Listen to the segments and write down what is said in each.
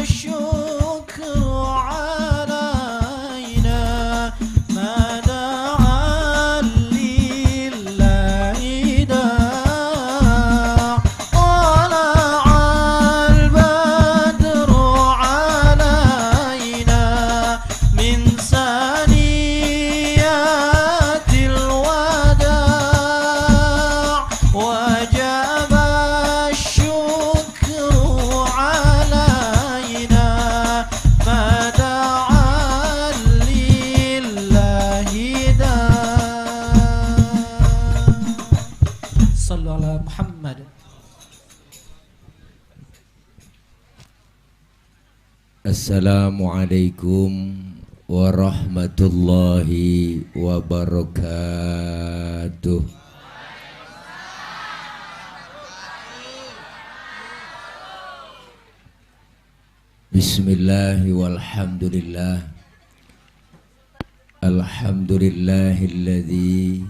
الشكر علينا ما دعا لله داع طلع البدر علينا من ثنيات الوداع وجب الشكر علينا ما دعا لله داع صلوا على محمد. Assalamualaikum warahmatullahi wabarakatuh. Bismillahi walhamdulillah. Alhamdulillahilladzi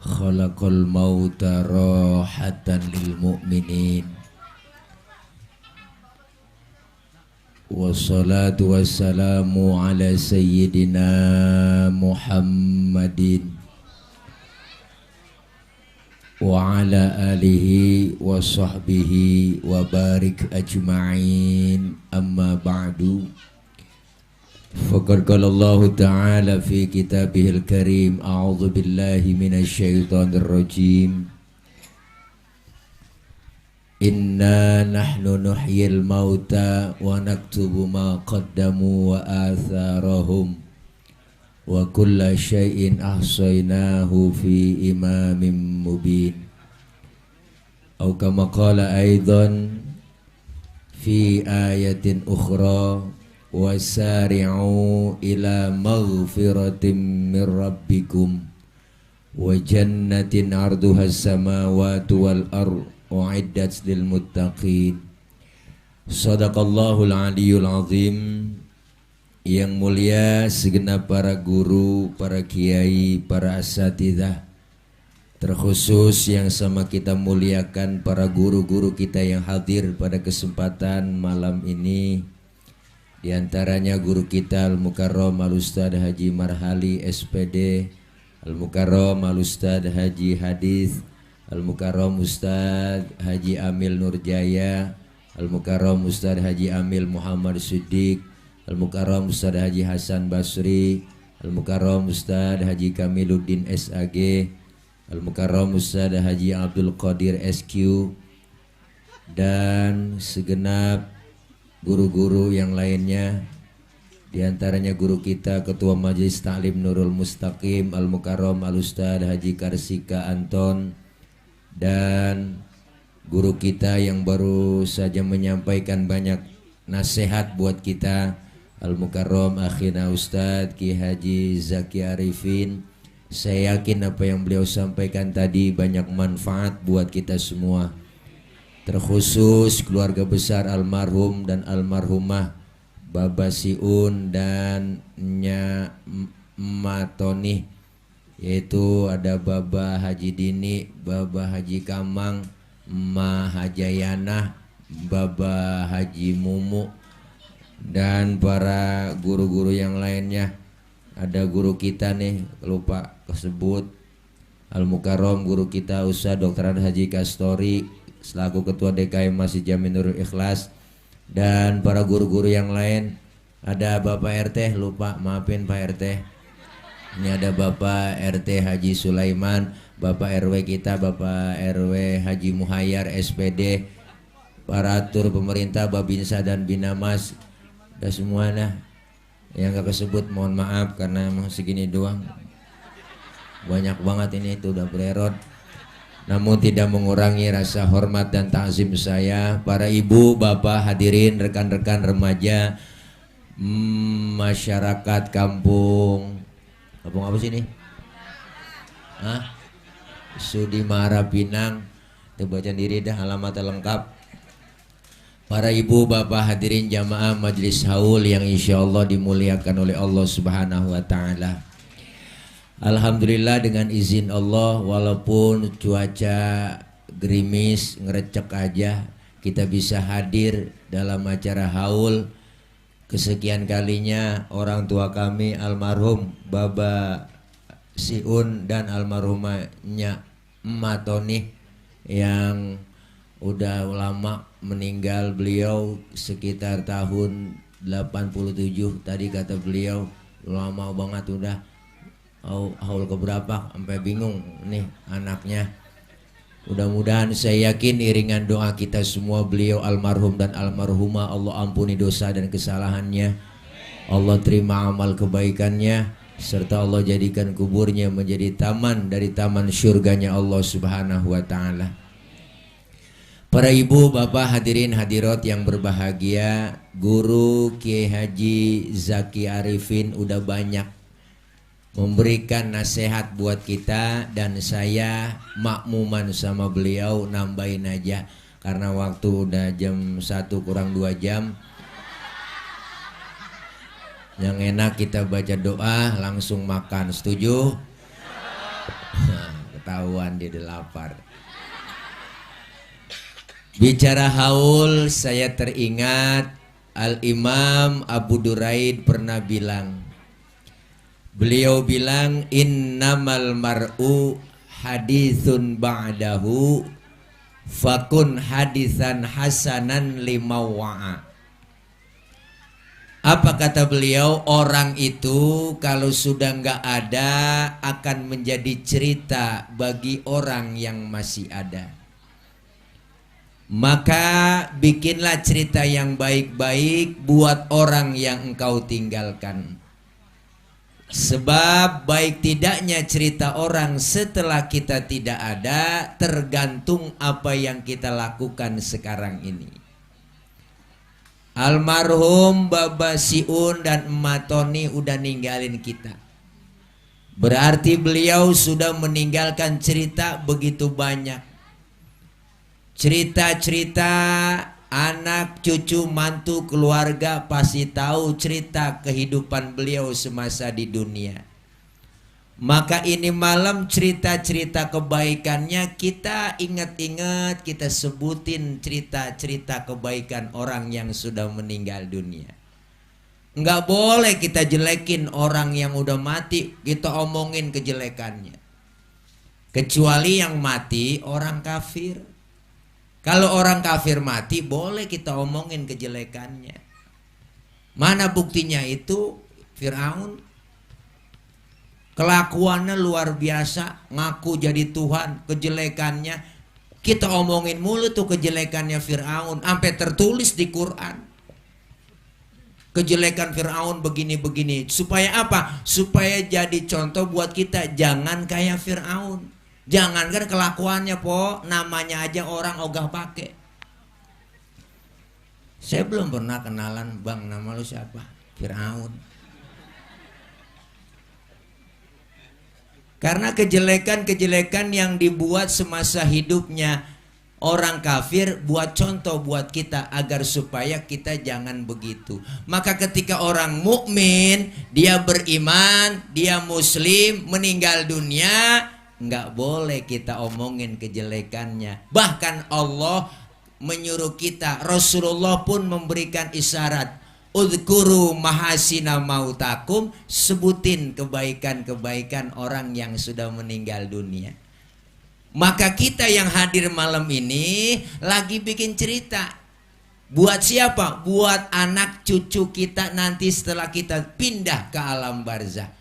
khalaqal mauta rahatan lil mu'minin. Wassalatu wassalamu ala sayyidina Muhammadin wa ala alihi wa sahbihi wa barik ajma'in, amma ba'du. Faqad qala Allah ta'ala fi kitabihil karim, a'udzu billahi minasy syaithanir rajim. Inna nahnu nuhyil mauta wa naktubu ma qaddamu wa atharahum wa kulla syai'in ahsaynahu fi imamin mubin. Atau kama qala aidan fi ayatin ukhra wasari'u ila maghfiratin min rabbikum wa jannatin arduha as-samawati wal ardh u'iddat lil muttaqin. Shadaqallahul aliyul azim. Yang mulia segenap para guru, para kiai, para asatidzah, terkhusus yang sama kita muliakan para guru-guru kita yang hadir pada kesempatan malam ini. Di antaranya guru kita Al-Mukarram Al-Ustadz Haji Marhali SPD, Al-Mukarram Al-Ustadz Haji Hadis, Al-Mukarram Ustadz Haji Amil Nurjaya, Al-Mukarram Ustadz Haji Amil Muhammad Siddiq, Al-Mukarram Ustadz Haji Hasan Basri, Al-Mukarram Ustadz Haji Kamiluddin SAG, Al-Mukarram Ustadz Haji Abdul Qadir SQ, dan segenap guru-guru yang lainnya. Di antaranya guru kita Ketua Majelis Ta'lim Nurul Mustaqim Al-Mukarram Al-Ustadz Haji Karsika Anton, dan guru kita yang baru saja menyampaikan banyak nasihat buat kita, Al-Mukarram Akhina Ustadz Ki Haji Zaki Arifin. Saya yakin apa yang beliau sampaikan tadi banyak manfaat buat kita semua, terkhusus keluarga besar almarhum dan almarhumah Baba Siun dan Nya Matoni, yaitu ada Baba Haji Dini, Baba Haji Kamang, Ma Hajayana, Baba Haji Mumu, dan para guru-guru yang lainnya. Ada guru kita nih, lupa kesebut, Al-Mukarram guru kita Ustadz Dr. Haji Kastori selaku Ketua DKM Masjid Jami Nurul Ikhlas, dan para guru-guru yang lain. Ada Bapak RT, lupa, maafin Pak RT. Ini ada Bapak RT Haji Sulaiman, Bapak RW kita Bapak RW Haji Muhayyar SPD, para atur pemerintah Babinsa dan Binamas, dan semuanya yang gak kesebut mohon maaf karena emang segini doang, banyak banget ini, itu udah bererot. Namun tidak mengurangi rasa hormat dan takzim saya, para ibu, bapak, hadirin, rekan-rekan remaja, masyarakat kampung apa sih ini? Sudimara Pinang. Itu baca diri dah alamat lengkap. Para ibu, bapak, hadirin jamaah majelis haul yang insya Allah dimuliakan oleh Allah Subhanahu wa Ta'ala. Alhamdulillah dengan izin Allah, walaupun cuaca gerimis ngerecek aja, kita bisa hadir dalam acara haul kesekian kalinya orang tua kami almarhum Baba Siun dan almarhumahnya Emak Toni yang udah lama meninggal. Beliau sekitar tahun 87 tadi kata beliau, lama banget udah haul keberapa sampai bingung nih anaknya. Mudah-mudahan saya yakin iringan doa kita semua beliau almarhum dan almarhumah Allah ampuni dosa dan kesalahannya, Allah terima amal kebaikannya, serta Allah jadikan kuburnya menjadi taman dari taman syurganya Allah subhanahu wa ta'ala. Para ibu, bapak, hadirin hadirat yang berbahagia, Guru Kiai Haji Zaki Arifin udah banyak memberikan nasihat buat kita, dan saya makmuman sama beliau, nambahin aja karena waktu udah jam 1 kurang 2 jam. Yang enak kita baca doa langsung makan, setuju? Ketahuan dia udah lapar. Bicara haul, saya teringat Al-Imam Abu Duraid pernah bilang, beliau bilang innamal mar'u hadithun ba'dahu fakun hadithan hasanan limawwa'a. Apa kata beliau? Orang itu kalau sudah nggak ada akan menjadi cerita bagi orang yang masih ada. Maka bikinlah cerita yang baik-baik buat orang yang engkau tinggalkan. Sebab baik tidaknya cerita orang setelah kita tidak ada tergantung apa yang kita lakukan sekarang ini. Almarhum Baba Siun dan Emak Toni udah ninggalin kita. Berarti beliau sudah meninggalkan cerita begitu banyak. Cerita-cerita anak, cucu, mantu, keluarga pasti tahu cerita kehidupan beliau semasa di dunia. Maka ini malam cerita-cerita kebaikannya kita ingat-ingat, kita sebutin cerita-cerita kebaikan orang yang sudah meninggal dunia. Nggak boleh kita jelekin orang yang udah mati, kita omongin kejelekannya. Kecuali yang mati orang kafir. Kalau orang kafir mati boleh kita omongin kejelekannya. Mana buktinya itu? Firaun kelakuannya luar biasa, ngaku jadi Tuhan, kejelekannya kita omongin mulu tuh kejelekannya Firaun, sampai tertulis di Quran. Kejelekan Firaun begini-begini. Supaya apa? Supaya jadi contoh buat kita, jangan kayak Firaun. Jangankan kelakuannya po, namanya aja orang ogah pakai. Saya belum pernah kenalan, bang nama lu siapa? Firaun. Karena kejelekan-kejelekan yang dibuat semasa hidupnya orang kafir buat contoh buat kita agar supaya kita jangan begitu. Maka ketika orang mukmin, dia beriman, dia muslim, meninggal dunia, nggak boleh kita omongin kejelekannya. Bahkan Allah menyuruh kita, Rasulullah pun memberikan isyarat, udhkuru mahasina mautakum, sebutin kebaikan-kebaikan orang yang sudah meninggal dunia. Maka kita yang hadir malam ini lagi bikin cerita. Buat siapa? Buat anak cucu kita nanti setelah kita pindah ke alam barzah.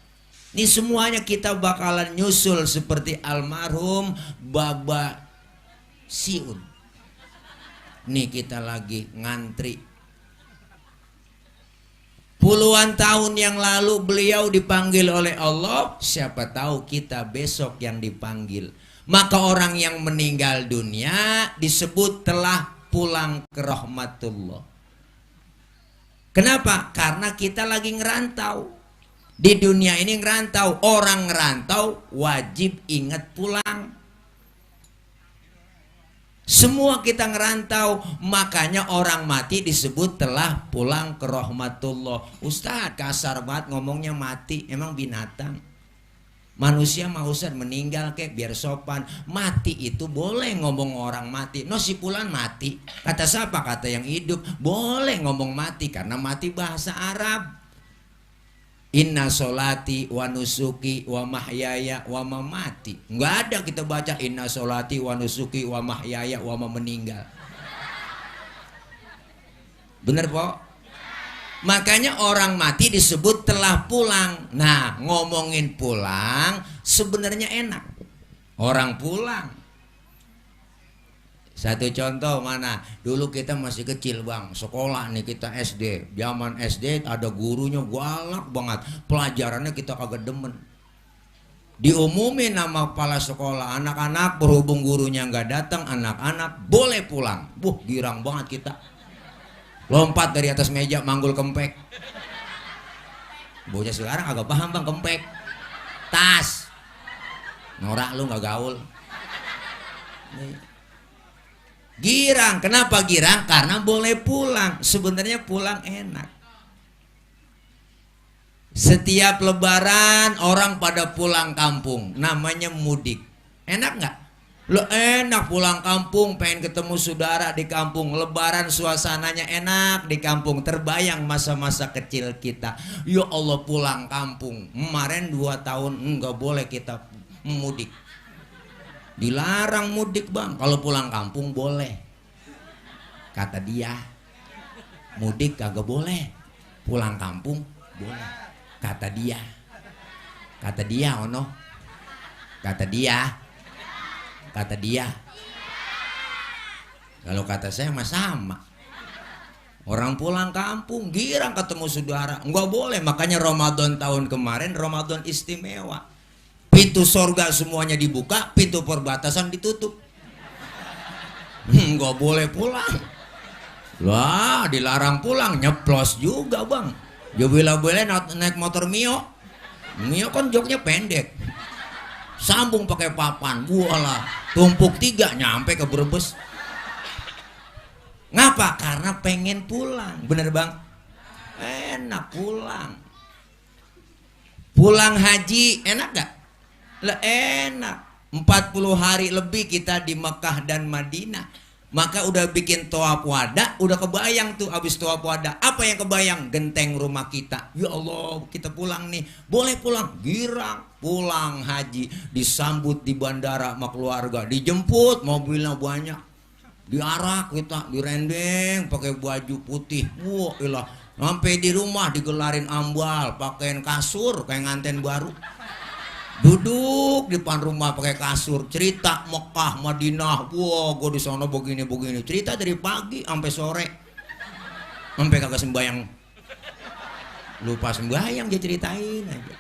Ini semuanya kita bakalan nyusul seperti almarhum Baba Siun. Nih kita lagi ngantri. Puluhan tahun yang lalu beliau dipanggil oleh Allah. Siapa tahu kita besok yang dipanggil. Maka orang yang meninggal dunia disebut telah pulang ke rahmatullah. Kenapa? Karena kita lagi ngerantau. Di dunia ini ngerantau, orang ngerantau wajib ingat pulang. Semua kita ngerantau, makanya orang mati disebut telah pulang ke rahmatullah. Ustadz kasar banget ngomongnya mati, emang binatang. Manusia mah Ustaz meninggal kek biar sopan. Mati itu boleh ngomong orang mati. No si Fulan mati. Kata siapa? Kata yang hidup. Boleh ngomong mati karena mati bahasa Arab. Inna solati wa nusuki wa mahyaya wa mamati. Nggak ada kita baca inna solati wa nusuki wa mahyaya wa meninggal. Bener po? Makanya orang mati disebut telah pulang. Nah, ngomongin pulang sebenarnya enak. Orang pulang. Satu contoh mana? Dulu kita masih kecil bang, sekolah nih kita SD. Zaman SD ada gurunya galak banget. Pelajarannya kita kagak demen. Diumumin nama kepala sekolah, anak-anak berhubung gurunya nggak datang, anak-anak boleh pulang. Girang banget kita. Lompat dari atas meja manggul kempek. Bocah sekarang agak paham bang kempek. Tas. Norak lu nggak gaul. Girang. Kenapa girang? Karena boleh pulang. Sebenarnya pulang enak. Setiap lebaran orang pada pulang kampung. Namanya mudik. Enak nggak? Lo enak pulang kampung, pengen ketemu saudara di kampung. Lebaran suasananya enak di kampung. Terbayang masa-masa kecil kita. Ya Allah pulang kampung. Kemarin 2 tahun nggak boleh kita mudik. Dilarang mudik bang. Kalau pulang kampung boleh. Kata dia. Mudik kagak boleh. Pulang kampung boleh. Kata dia. Kata dia ono. Kata dia. Kata dia. Kalau kata saya mah sama. Orang pulang kampung girang ketemu saudara. Enggak boleh. Makanya Ramadan tahun kemarin Ramadan istimewa. Pintu sorga semuanya dibuka, pintu perbatasan ditutup. Enggak boleh pulang. Lah dilarang pulang, nyeplos juga bang. Ya boleh naik motor Mio. Mio kan joknya pendek. Sambung pakai papan, bualah tumpuk 3 nyampe ke Brebes. Ngapa? Karena pengen pulang. Bener bang? Enak pulang. Pulang haji enak gak? Lah enak. 40 hari lebih kita di Mekah dan Madinah. Maka udah bikin tawaf wada, udah kebayang tuh abis tawaf wada. Apa yang kebayang? Genteng rumah kita. Ya Allah, kita pulang nih. Boleh pulang, girang. Pulang haji, disambut di bandara sama keluarga, dijemput mobilnya banyak. Diarak kita, direndeng pakai baju putih. Wah, ilah. Sampai di rumah digelarin ambal, pakaiin kasur kayak nganten baru. Duduk di depan rumah pakai kasur, cerita Mekah, Madinah. Wah, gue di sana begini-begini. Cerita dari pagi sampai sore. Sampai kagak sembayang. Lupa sembayang dia ceritain aja.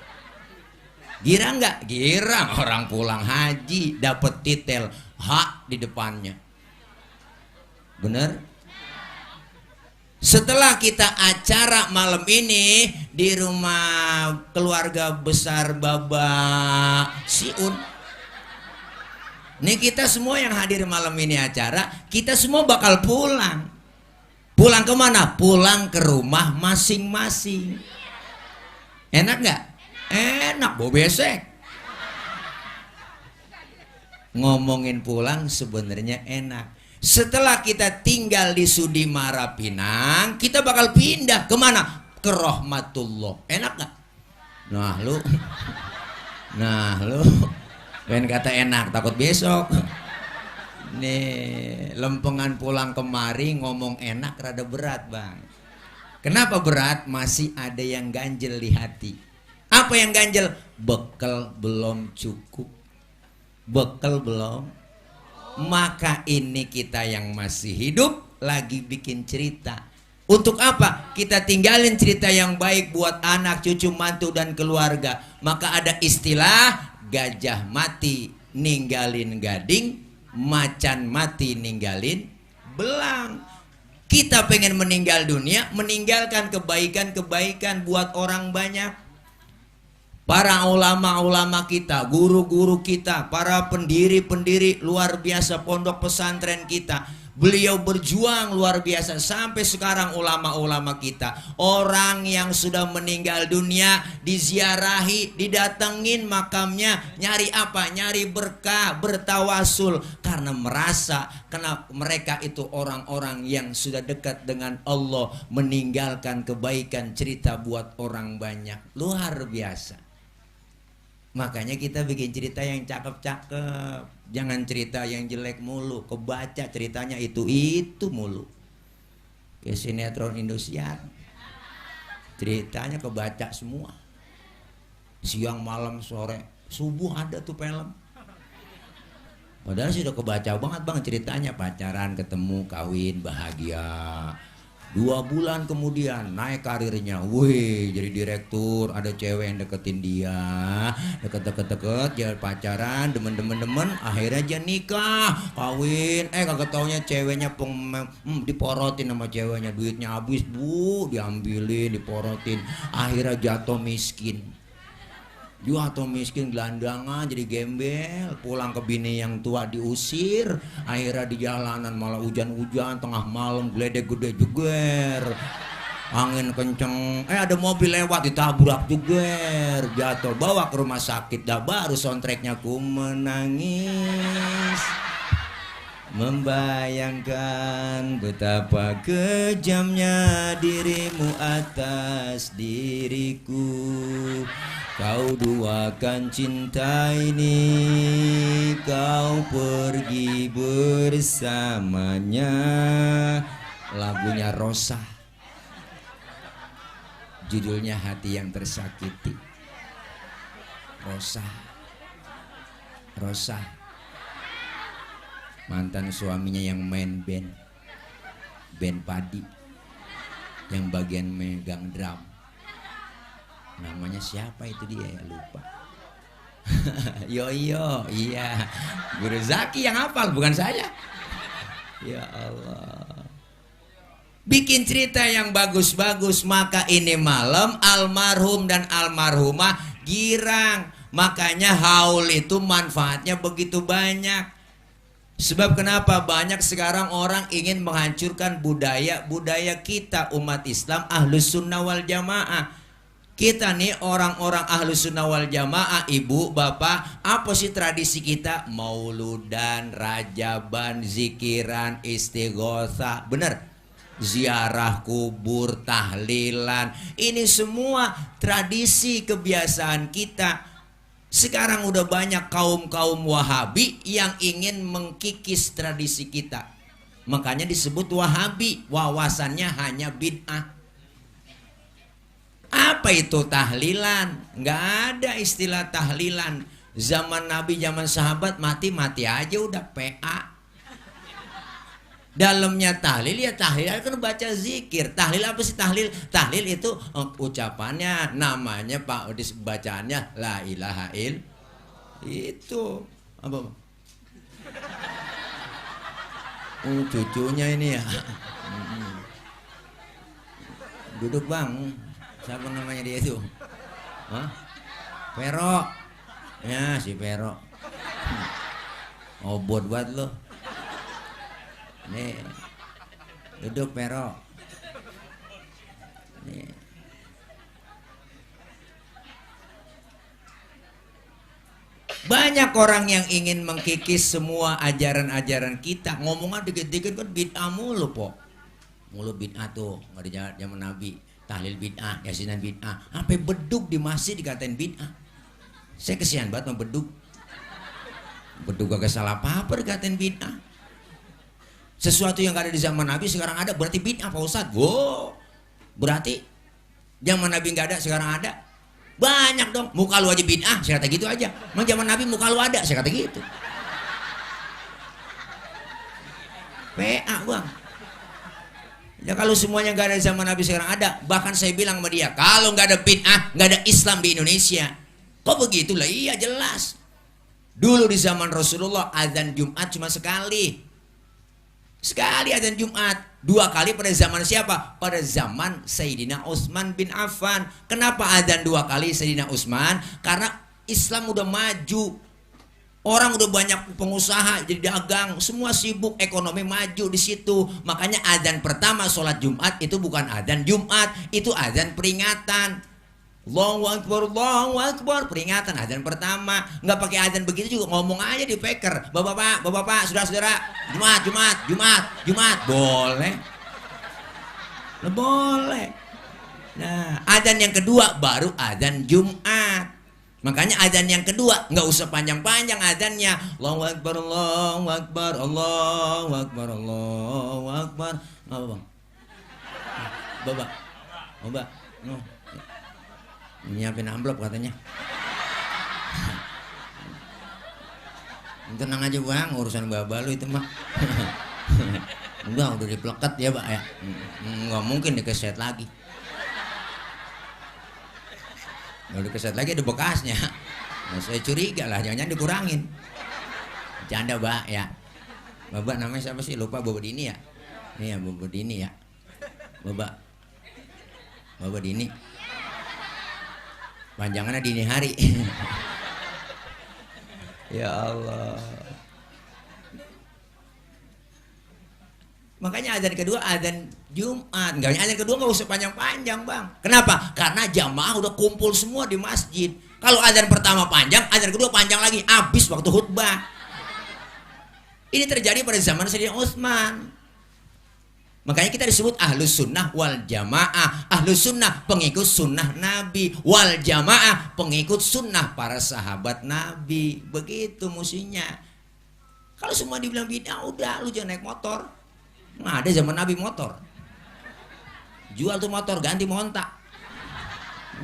Girang nggak? Girang. Orang pulang haji dapat titel hak di depannya. Bener? Setelah kita acara malam ini di rumah keluarga besar Baba Siun. Nih kita semua yang hadir malam ini acara, kita semua bakal pulang. Pulang kemana? Pulang ke rumah masing-masing. Enak nggak? Enak, bau besek. Ngomongin pulang sebenarnya enak. Setelah kita tinggal di Sudimara Pinang, kita bakal pindah kemana? Ke Rahmatullah. Enak gak? Nah lu pengen kata enak, takut besok. Nih lempengan pulang kemari ngomong enak rada berat bang. Kenapa berat? Masih ada yang ganjel di hati. Apa yang ganjel? Bekal belum cukup. Bekal belum. Maka ini kita yang masih hidup lagi bikin cerita. Untuk apa? Kita tinggalin cerita yang baik buat anak, cucu, mantu dan keluarga. Maka ada istilah gajah mati ninggalin gading, macan mati ninggalin belang. Kita pengen meninggal dunia, meninggalkan kebaikan-kebaikan buat orang banyak. Para ulama-ulama kita, guru-guru kita, para pendiri-pendiri luar biasa pondok pesantren kita Beliau berjuang luar biasa sampai sekarang. Ulama-ulama kita, orang yang sudah meninggal dunia diziarahi, didatengin makamnya, nyari apa? Nyari berkah, bertawasul, karena merasa karena mereka itu orang-orang yang sudah dekat dengan Allah, meninggalkan kebaikan, cerita buat orang banyak. Luar biasa. Makanya kita bikin cerita yang cakep-cakep, jangan cerita yang jelek mulu. Kebaca ceritanya itu mulu. Ya sinetron Indosiar, ceritanya kebaca semua. Siang, malam, sore, subuh ada tuh film. Padahal sudah kebaca banget bang ceritanya. Pacaran, ketemu, kawin, bahagia. 2 bulan kemudian naik karirnya, wih jadi direktur, ada cewek yang deketin dia, deket, dia pacaran, demen, akhirnya dia nikah, kawin, kagak taunya ceweknya diporotin sama ceweknya, duitnya habis bu, diambilin, diporotin, akhirnya jatuh miskin. Gelandangan, jadi gembel, pulang ke bini yang tua diusir, akhirnya di jalanan malah hujan-hujan, tengah malam geledek gede juger, angin kenceng, ada mobil lewat ditabrak juger, jatuh, bawa ke rumah sakit, dah baru soundtracknya ku menangis, membayangkan betapa kejamnya dirimu atas diriku. Kau duakan cinta ini, kau pergi bersamanya. Lagunya Rosa, judulnya Hati yang Tersakiti. Rosa, mantan suaminya yang main band padi, yang bagian megang drum. Namanya siapa itu dia ya, lupa. Yoyo, iya. Guru Zaki yang hafal, bukan saya. Ya Allah. Bikin cerita yang bagus-bagus, maka ini malam almarhum dan almarhumah girang. Makanya haul itu manfaatnya begitu banyak. Sebab kenapa banyak sekarang orang ingin menghancurkan budaya kita umat Islam Ahlus Sunnah wal Jamaah. Kita nih orang-orang Ahlus Sunnah wal Jamaah, ibu, bapak, apa sih tradisi kita? Mauludan, rajaban, zikiran, istighosah, bener? Ziarah kubur, tahlilan, ini semua tradisi kebiasaan kita. Sekarang udah banyak kaum-kaum Wahabi yang ingin mengkikis tradisi kita. Makanya disebut Wahabi, wawasannya hanya bid'ah. Apa itu tahlilan? Nggak ada istilah tahlilan. Zaman Nabi, zaman sahabat mati aja udah PA. Dalamnya tahlil ya tahlil kan baca zikir. Tahlil apa sih tahlil? Tahlil itu ucapannya, namanya Pak, bacaannya la ilaha il. Itu apa? Cucunya ini ya. Duduk bang. Siapa namanya dia itu? Hah? Pero. Ya si Pero. Obot buat lo. Nih. Duduk Pero. Nih. Banyak orang yang ingin mengkikis semua ajaran-ajaran kita. Ngomongan dikit-dikit kan bid'ah mulu po. Mulu bid'ah tuh, nggak di zaman Nabi. Tahlil bid'ah, yasinan bid'ah, sampai beduk di masjid dikatain bid'ah. Saya kesian banget sama beduk. Beduk gak salah apa-apa dikatain bid'ah. Sesuatu yang gak ada di zaman Nabi sekarang ada, berarti bid'ah Pak Ustadz. Wow, berarti zaman Nabi gak ada sekarang ada. Banyak dong, muka lu aja bid'ah, saya kata gitu aja. Emang zaman Nabi muka lu ada, saya kata gitu. PA bang. Ya kalau semuanya gak ada di zaman Nabi sekarang ada. Bahkan saya bilang sama dia, kalau gak ada bid'ah, gak ada Islam di Indonesia. Kok begitulah? Iya jelas. Dulu di zaman Rasulullah azan Jumat cuma sekali. Sekali azan Jumat. 2 kali pada zaman siapa? Pada zaman Sayyidina Utsman bin Affan. Kenapa azan 2 kali Sayyidina Utsman? Karena Islam udah maju. Orang udah banyak pengusaha jadi dagang, semua sibuk, ekonomi maju di situ. Makanya adzan pertama sholat Jumat itu bukan adzan Jumat, itu adzan peringatan. Allahu Akbar, peringatan adzan pertama. Nggak pakai adzan begitu juga, ngomong aja di peker. Bapak-bapak, saudara-saudara, Jumat, boleh. Boleh. Nah, adzan yang kedua baru adzan Jumat. Makanya adzan yang kedua nggak usah panjang-panjang adzannya. Allahu Akbar, Allahu Akbar, Allahu Akbar, Allahu Akbar. Apa bang? Bapak, nyiapin amplop katanya. Tenang aja bang, urusan bapak lu itu mah. Udah diplekat ya pak ya. Nggak mungkin dikeset lagi. Kalau dikeset lagi ada bekasnya. Nah, saya curiga lah, jangan-jangan dikurangin. Canda mbak ya. Bapak namanya siapa sih? Lupa. Bapak Dini ya? Iya Bapak Dini ya. Bapak Dini. Panjangannya Dini Hari. Ya Allah. Makanya adzan kedua adzan Jumat. Adzan kedua nggak usah panjang-panjang bang. Kenapa? Karena jamaah udah kumpul semua di masjid. Kalau adzan pertama panjang, adzan kedua panjang lagi. Habis waktu khutbah. Ini terjadi pada zaman Sayyidina Utsman. Makanya kita disebut ahlus sunnah wal jamaah. Ahlus sunnah pengikut sunnah Nabi. Wal jamaah pengikut sunnah para sahabat Nabi. Begitu musuhnya. Kalau semua dibilang bid'ah, udah lu jangan naik motor. Nah, ada zaman Nabi motor. Jual tuh motor, ganti monta.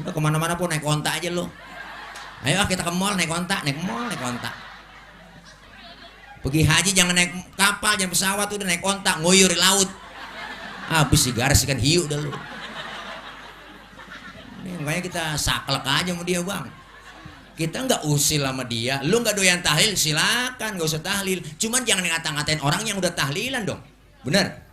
Udah kemana-mana pun naik onta aja lo. Ayo kita ke mall naik onta, naik onta. Pergi haji jangan naik kapal, jangan pesawat, udah naik onta, nguyur di laut. Habis garis ikan hiu dah lo. Ini makanya kita saklek aja sama dia bang. Kita nggak usil sama dia. Lu nggak doyan tahlil, silakan, nggak usah tahlil. Cuman jangan ngata-ngatain orang yang udah tahlilan dong. Bener?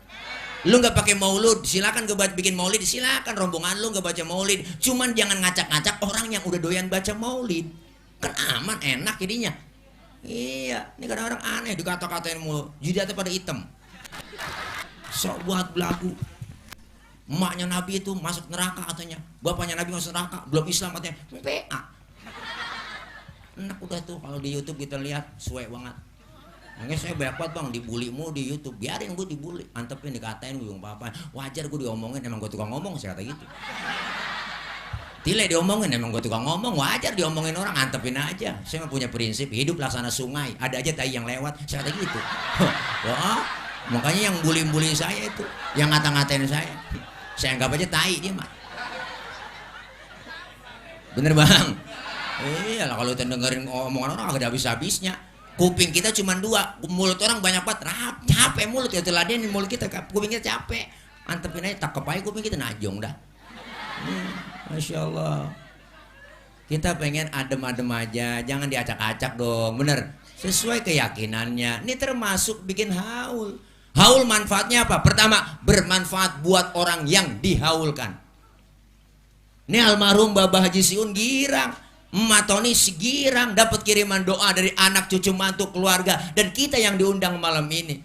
Lu nggak pakai maulud, silakan bikin maulid, silakan rombongan lu nggak baca maulid. Cuman jangan ngacak-ngacak orang yang udah doyan baca maulid. Kan aman, enak jadinya. Iya, ini kadang orang aneh dikata-katain mulu. Jidatnya pada hitam. Sok buat belagu. Emaknya Nabi itu masuk neraka katanya. Bapaknya Nabi masuk neraka, belum Islam katanya. PA. Enak udah tuh kalau di YouTube kita lihat, suwe banget. Makanya saya banyak banget bang dibulimu di YouTube. Biarin gue dibully, antepin, dikatain gue apa-apa. Wajar gue diomongin, emang gue tukang ngomong, saya kata gitu. Tile diomongin, emang gue tukang ngomong, wajar diomongin orang, antepin aja. Saya mah punya prinsip, hidup laksana sungai, ada aja tai yang lewat, saya kata gitu. Wah, makanya yang bully saya itu, yang ngata-ngatain saya anggap aja tai dia mah. Bener bang? Iyalah kalau kita dengerin omongan orang agak ada habis-habisnya. Kuping kita cuma dua, mulut orang banyak banget, capek mulut ya, teladenin mulut kita, kuping kita capek, antepin aja, tak kepai kuping kita najong dah. Masya Allah. Kita pengen adem-adem aja, jangan diacak-acak dong, bener. Sesuai keyakinannya. Ini termasuk bikin haul. Haul manfaatnya apa? Pertama, bermanfaat buat orang yang dihaulkan. Ini almarhum Bapak Haji Siun girang. Emak Toni segirang dapat kiriman doa dari anak cucu mantu keluarga dan kita yang diundang malam ini.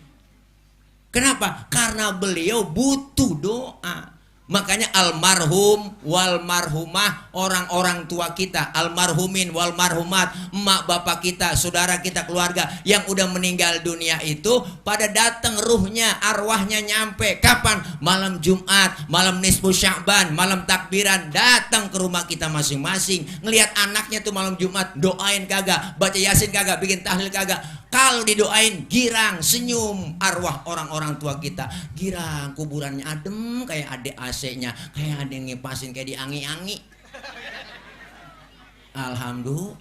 Kenapa? Karena beliau butuh doa. Makanya almarhum wal marhumah, orang-orang tua kita, almarhumin wal marhumat, emak bapak kita, saudara kita, keluarga yang udah meninggal dunia itu pada datang ruhnya, arwahnya nyampe. Kapan? Malam Jumat, malam nisfu Sya'ban, malam takbiran, datang ke rumah kita masing-masing. Ngelihat anaknya tuh malam Jumat, doain kagak, baca Yasin kagak, bikin tahlil kagak. Kalau didoain girang, senyum arwah orang-orang tua kita. Girang, kuburannya adem kayak adik AC-nya, kayak ada yang ngipasin kayak diangi-angi. Alhamdulillah.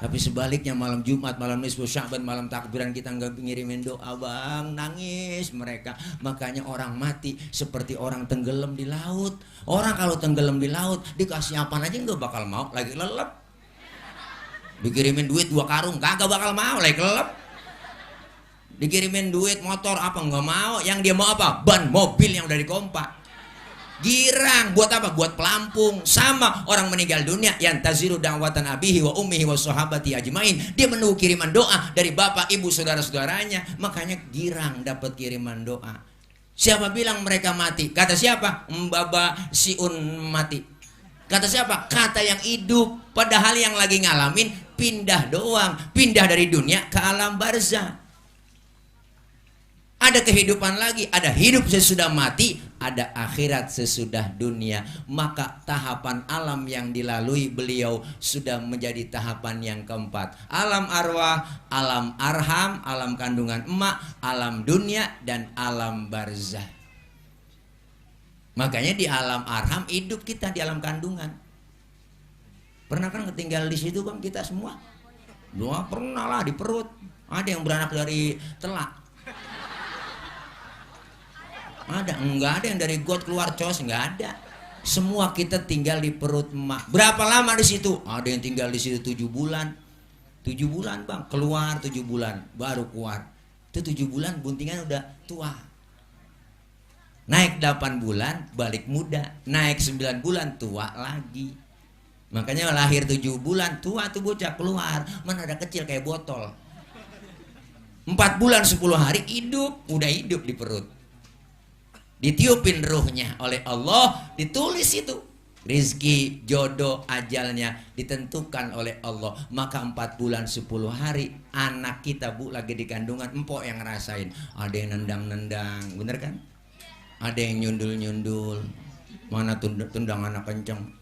Tapi sebaliknya malam Jumat, malam nisfu Sya'ban, malam takbiran kita nggak ngirimin doa bang, nangis mereka. Makanya orang mati seperti orang tenggelam di laut. Orang kalau tenggelam di laut dikasih apa aja nggak bakal mau, lagi lelep. Dikirimin duit 2 karung kagak bakal mau, lagi kelelep. Dikirimin duit motor apa nggak mau, yang dia mau apa? Ban mobil yang udah dikompak. Girang buat apa? Buat pelampung. Sama orang meninggal dunia, yang taziru da'watan abihi wa ummihi wa sahabati ajmain. Dia menunggu kiriman doa dari bapak, ibu, saudara-saudaranya. Makanya girang dapat kiriman doa. Siapa bilang mereka mati? Kata siapa? Mbaba Siun mati. Kata siapa? Kata yang hidup. Padahal yang lagi ngalamin pindah doang. Pindah dari dunia ke alam barzah. Ada kehidupan lagi, ada hidup sesudah mati, ada akhirat sesudah dunia. Maka tahapan alam yang dilalui beliau sudah menjadi tahapan yang keempat. Alam arwah, alam arham, alam kandungan emak, alam dunia, dan alam barzah. Makanya di alam arham hidup kita di alam kandungan. Pernah kan ketinggal di situ bang kita semua? Dua pernah lah di perut. Ada yang beranak dari telak. Ada, enggak ada yang dari got keluar cos, enggak ada. Semua kita tinggal di perut emak. Berapa lama di situ? Ada yang tinggal di situ 7 bulan. 7 bulan bang, keluar 7 bulan, baru keluar. Itu 7 bulan buntingan udah tua. Naik 8 bulan, balik muda. Naik 9 bulan, tua lagi. Makanya lahir 7 bulan, tua tuh bocah keluar. Mana ada kecil kayak botol. 4 bulan 10 hari hidup, udah hidup di perut. Ditiupin ruhnya oleh Allah, ditulis itu rizki, jodoh, ajalnya ditentukan oleh Allah. Maka 4 bulan 10 hari anak kita bu lagi di kandungan, empok yang ngerasain. Ada yang nendang-nendang, bener kan? Ada yang nyundul-nyundul. Mana tendang anak kenceng,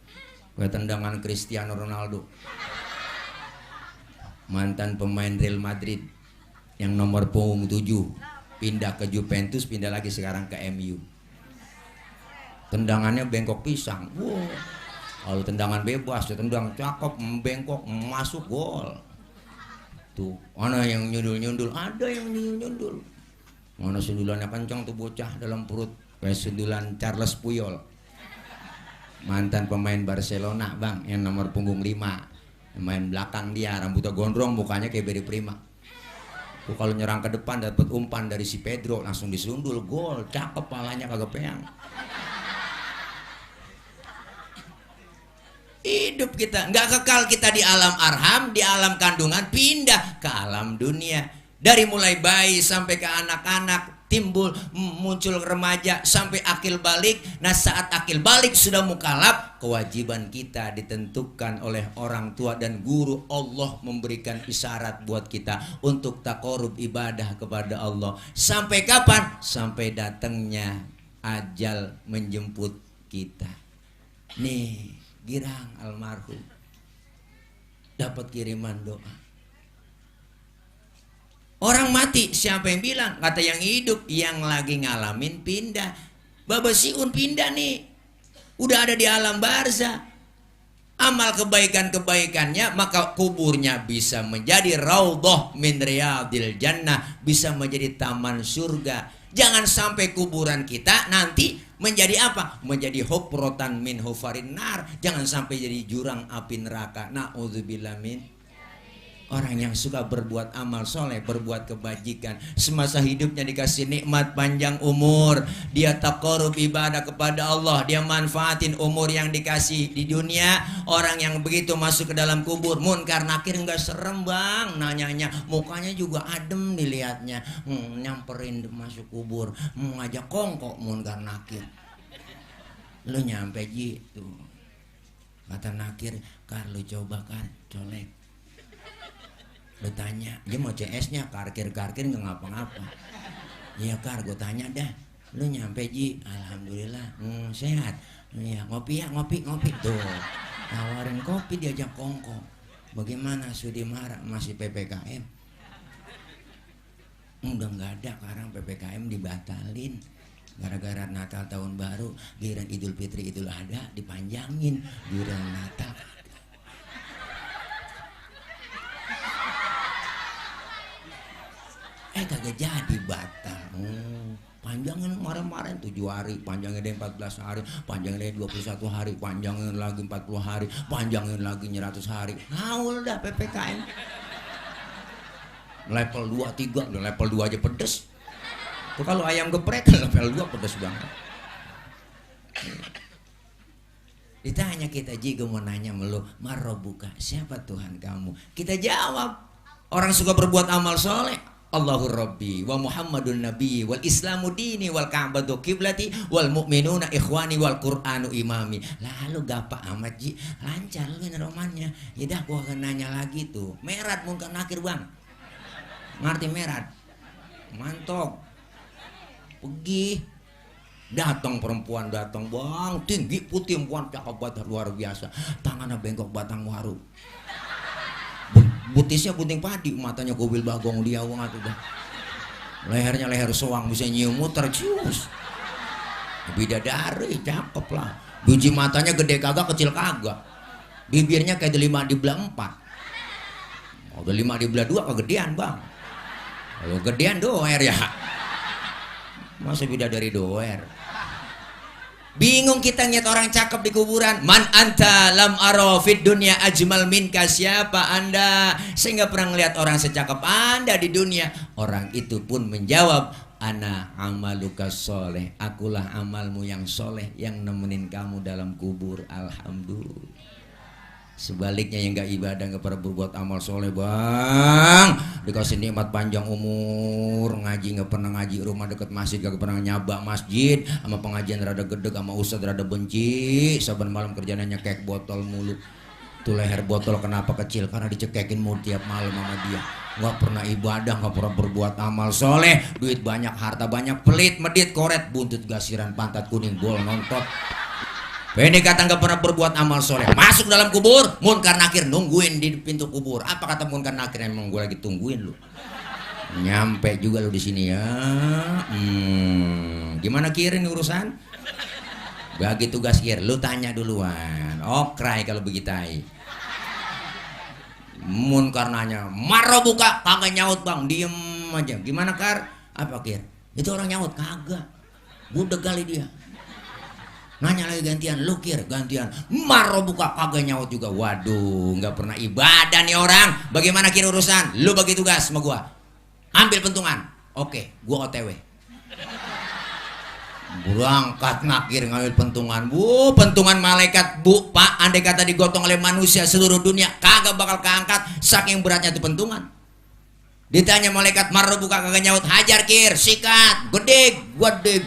kayak tendangan Cristiano Ronaldo, mantan pemain Real Madrid yang nomor punggung 7, pindah ke Juventus, pindah lagi sekarang ke MU. Tendangannya bengkok pisang. Wow. Kalau tendangan bebas, tendang cakep, bengkok, masuk gol. Tuh, mana yang nyundul-nyundul? Ada yang nyundul-nyundul. Mana sundulannya kencang tuh bocah dalam perut, kayak sundulan Charles Puyol. Mantan pemain Barcelona, bang, yang nomor punggung 5. Main belakang dia, rambutnya gondrong, mukanya kayak Barry Prima. Tuh kalau nyerang ke depan dapat umpan dari si Pedro, langsung disundul, gol, cakep, palanya kagak peang. Hidup kita nggak kekal, kita di alam arham, di alam kandungan, pindah ke alam dunia. Dari mulai bayi sampai ke anak-anak, timbul muncul remaja sampai akil balik. Nah saat akil balik sudah mukalaf, kewajiban kita ditentukan oleh orang tua dan guru. Allah memberikan isyarat buat kita untuk taqarrub ibadah kepada Allah. Sampai kapan? Sampai datangnya ajal menjemput kita. Nih girang almarhum dapat kiriman doa. Orang mati siapa yang bilang? Kata yang hidup, yang lagi ngalamin pindah. Baba Siun pindah nih, udah ada di alam barzah. Amal kebaikan-kebaikannya, maka kuburnya bisa menjadi raudhah min riyadil jannah, bisa menjadi taman surga. Jangan sampai kuburan kita nanti menjadi apa? Menjadi hufratan min hufarin nar. Jangan sampai jadi jurang api neraka. Na'udzubillah min. Orang yang suka berbuat amal soleh, berbuat kebajikan, semasa hidupnya dikasih nikmat panjang umur, dia taqarrub ibadah kepada Allah, dia manfaatin umur yang dikasih di dunia. Orang yang begitu masuk ke dalam kubur, munkar nakir nggak serem bang, nanyanya, mukanya juga adem dilihatnya, nyamperin masuk kubur, ngajak kongkok munkar nakir. Lu nyampe gitu, kata nakir, kar lu coba kan colek. Lu tanya, dia mau CS-nya, karkir-karkir nggak ngapa-ngapa. Iya kar, gue tanya dah, lu nyampe Ji, alhamdulillah, sehat. Iya, ngopi ya, ngopi tuh. Tawarin kopi diajak kongko. Bagaimana Sudi marah masih PPKM? Udah nggak ada, sekarang PPKM dibatalin. Gara-gara Natal tahun baru, giliran Idul Fitri Idul Adha dipanjangin, giliran Natal. Kagak jadi batal. Panjangin kemarin-kemarin 7 hari, panjangin deh 14 hari, panjangin deh 21 hari, panjangin lagi 40 hari, panjangin lagi 100 hari. Haul dah PPKM. Level 2, 3, udah level 2 aja pedes. Tuh kalau ayam geprek level 2 pedes banget. Ditanya kita, Ji, gue mau nanya melu, Marrobuka, siapa Tuhan kamu? Kita jawab, orang suka berbuat amal soleh, Allahur Rabbi wa Muhammadun Nabi wal Islamu dini wal Ka'batu kiblati wal mu'minuna ikhwani wal Qur'anu imami. Lalu gampang amat, Ji, lancar lu ini romannya. Yaudah gua akan nanya lagi tuh, merat mungkin akhir bang, ngerti merat? Mantap, pergi, datang perempuan, datang bang, tinggi putih, perempuan cakep banget, luar biasa, tangannya bengkok batang waru, butisnya bunting padi, matanya kubil bagong dia wong atuh dah. Lehernya leher soang, bisa nyium muter cius. Bidadari cakep lah. Biji matanya gede kagak, kecil kagak. Bibirnya kayak 5 dibelah 4. Udah 5 dibelah 2 kegedean, Bang. Kalau gedean doer ya. Masa bidadari doer. Bingung kita ngeliat orang cakep di kuburan. Man anta lam aro fid dunya ajmal minka, siapa anda? Saya nggak pernah ngeliat orang secakep anda di dunia. Orang itu pun menjawab, ana amaluka soleh, akulah amalmu yang soleh yang nemenin kamu dalam kubur. Alhamdulillah. Sebaliknya yang gak ibadah, gak pernah berbuat amal soleh, bang, dikasih nikmat panjang umur, ngaji gak pernah ngaji, rumah deket masjid gak pernah nyabak masjid, sama pengajian rada gedeg, sama ustad rada benci, saban malam kerjanya nyekek botol mulu. Tuh leher botol kenapa kecil? Karena dicekekin mulu tiap malam sama dia. Gak pernah ibadah, gak pernah berbuat amal soleh, duit banyak, harta banyak, pelit, medit, koret, buntut gasiran, pantat kuning, bol nontot. Ini kata nggak pernah berbuat amal soleh, masuk dalam kubur, munkar nakir nungguin di pintu kubur. Apa kata munkar nakir? Emang gue lagi tungguin lu. Nyampe juga lu di sini ya. Gimana kirin urusan? Bagi tugas kir, lu tanya duluan. Okrai kalau begitu. Munkar nanya, Marrobuka, kagak nyaut bang, diem aja. Gimana kar? Apa kir? Itu orang nyaut kagak. Budeg kali dia. Nanya lagi gantian, lu kir gantian, Marrobuka, kagak nyaut juga. Waduh, nggak pernah ibadah nih orang. Bagaimana kir urusan? Lu bagi tugas sama gua, ambil pentungan. Oke, gua OTW. Berangkat nakir ngambil pentungan. Bu, pentungan malaikat, bu, pak, andai kata digotong oleh manusia seluruh dunia kagak bakal keangkat, saking beratnya tuh pentungan. Ditanya malaikat, Marrobuka, kagak nyaut, hajar kir, sikat, gede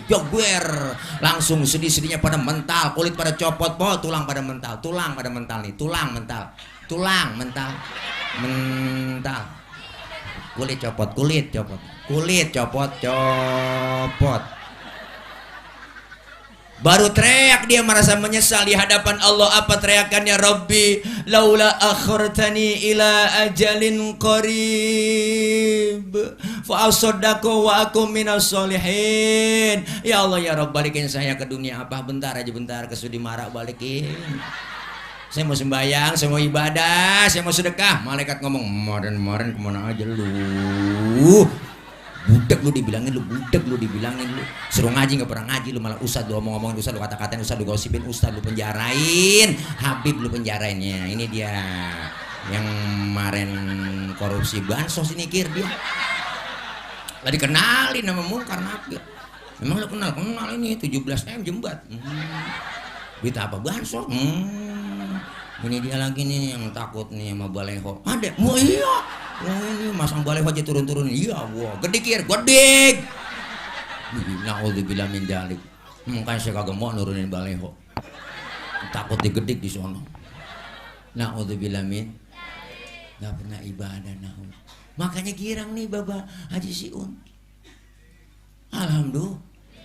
jogwer. Langsung sedih-sedihnya pada mental, kulit pada copot, tulang pada mental, nih, tulang mental, kulit copot. Baru teriak dia merasa menyesal di hadapan Allah. Apa teriakannya? Rabbi laula akhirtani ila ajalin qarib fa asaddaqu wa akum minas solihin. Ya Allah ya Rabb, balikin saya ke dunia apa bentar aja, bentar kesudi marah, balikin. Saya mau sembahyang, saya mau ibadah, saya mau sedekah. Malaikat ngomong, kemarin kemana aja lu? Budak lu dibilangin lu. Suruh ngaji nggak pernah ngaji lu, malah ustad lu ngomongin ustad, lu kata-katain ustad, lu gosipin ustad, lu penjarain Habib, lu penjarainnya. Ini dia yang kemarin korupsi bansos ini kir dia. Lah dikenalin nama munkar nakir. Memang lu kenal ini 17M Jembat. Duit apa bansos? Ini dia lagi nih yang takut nih sama baleho. Ada? Oh iya. Oh ini masang baleho aja turun-turun. Iya, wah, gede kir, gede. Naudzubillah min dzalik. Makanya saya kagak mau nurunin baleho. Takut digedik di sono. Naudzubillah min. Enggak pernah ibadah naud. Makanya girang nih Bapak Haji Siun. Alhamdulillah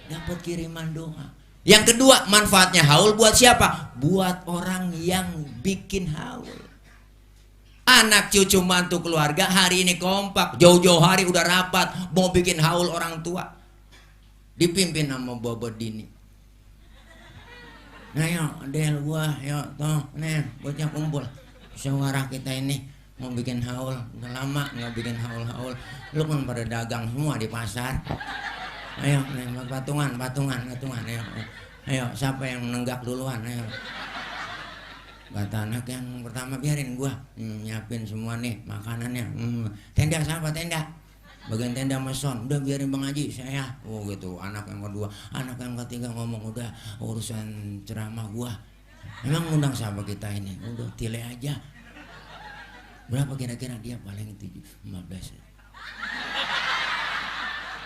dapat kiriman doa. Yang kedua, manfaatnya haul buat siapa? Buat orang yang bikin haul. Anak cucu mantu keluarga hari ini kompak, jauh-jauh hari udah rapat mau bikin haul orang tua, dipimpin sama Bobo Dini. Nah yuk Del gua yuk toh nih bocah kumpul, musyawarah kita ini mau bikin haul, udah lama nggak bikin haul. Lu kan pada dagang semua di pasar. Ayo nih patungan ayo siapa yang nenggak duluan, ayo. Kata anak yang pertama, biarin gua nyiapin semua nih makanannya. Tenda siapa tenda? Bagian tenda meson, udah biarin Bang Haji saya. Oh gitu. Anak yang kedua, anak yang ketiga ngomong, udah urusan ceramah gua Emang ngundang siapa kita ini? Udah tile aja. Berapa kira-kira dia paling 15.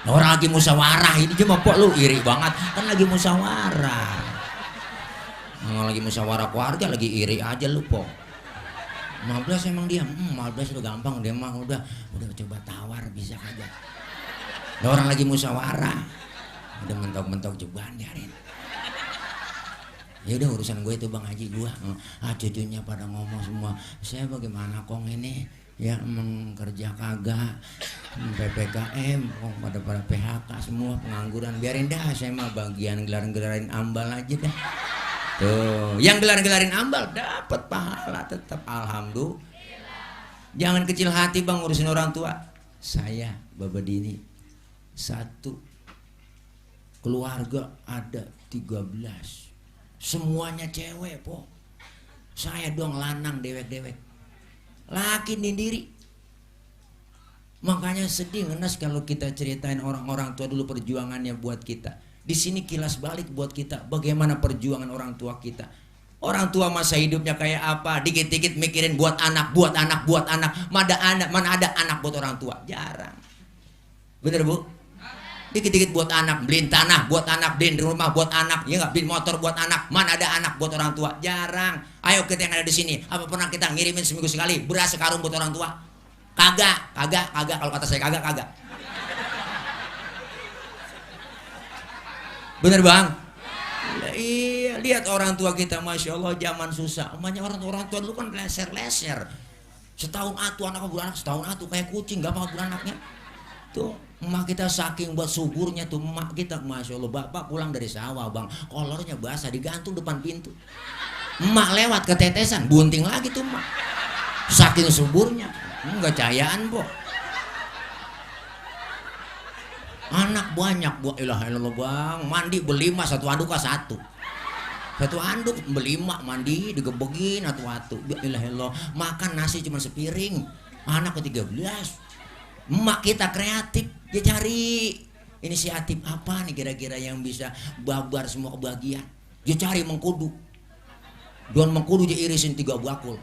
Nah, orang lagi musyawarah ini cuma pok lu iri banget kan lagi musyawarah. Nah, lagi musyawarah keluarga lagi iri aja lu pok. 15 emang dia, 15 udah gampang dia mah udah coba tawar bisa aja. Nah, orang lagi musyawarah udah mentok-mentok cobaan biarin. Ya udah urusan gue itu Bang Haji gua. Cucunya pada ngomong semua, saya bagaimana kong ini ya kerja kagak, PPKM kong pada PHK semua pengangguran, biarin dah saya mah bagian gelarin ambal aja dah. Tuh, yang gelarin ambal dapat pahala tetap alhamdulillah. Jangan kecil hati Bang ngurusin orang tua. Saya Baba Dini satu keluarga ada 13. Semuanya cewek po. Saya doang lanang dewek-dewek. Laki sendiri. Makanya sedih ngenes kalau kita ceritain orang-orang tua dulu perjuangannya buat kita. Di sini kilas balik buat kita bagaimana perjuangan orang tua kita. Orang tua masa hidupnya kayak apa? Dikit-dikit mikirin buat anak. Mana ada anak buat orang tua? Jarang. Bener Bu? Dikit-dikit buat anak, beliin tanah buat anak, beliin rumah buat anak, ya nggak, beliin motor buat anak. Mana ada anak buat orang tua? Jarang. Ayo kita yang ada di sini, apa pernah kita ngirimin seminggu sekali beras sekarung buat orang tua? Kagak. Kalau kata saya kagak. Bener Bang? Iya, lihat orang tua kita, masya Allah zaman susah. Namanya orang tua dulu kan leser. Setahun atu anak beranak, setahun atu kayak kucing, gak apa beranaknya. Tuh, emak kita saking buat suburnya tuh emak kita, masya Allah, bapak pulang dari sawah Bang, kolornya basah digantung depan pintu. Emak lewat ketetesan, bunting lagi tuh emak. Saking suburnya, enggak cahayaan po. Anak banyak bu, ilah Bang, mandi berlima satu anduk satu anduk berlima mandi digebegin atu-atu. Ilah makan nasi cuma sepiring, anak ke-13. Emak kita kreatif, dia cari inisiatif apa nih kira-kira yang bisa babar semua kebahagiaan. Dia cari mengkudu. Daun mengkudu dia irisin 3 bakul.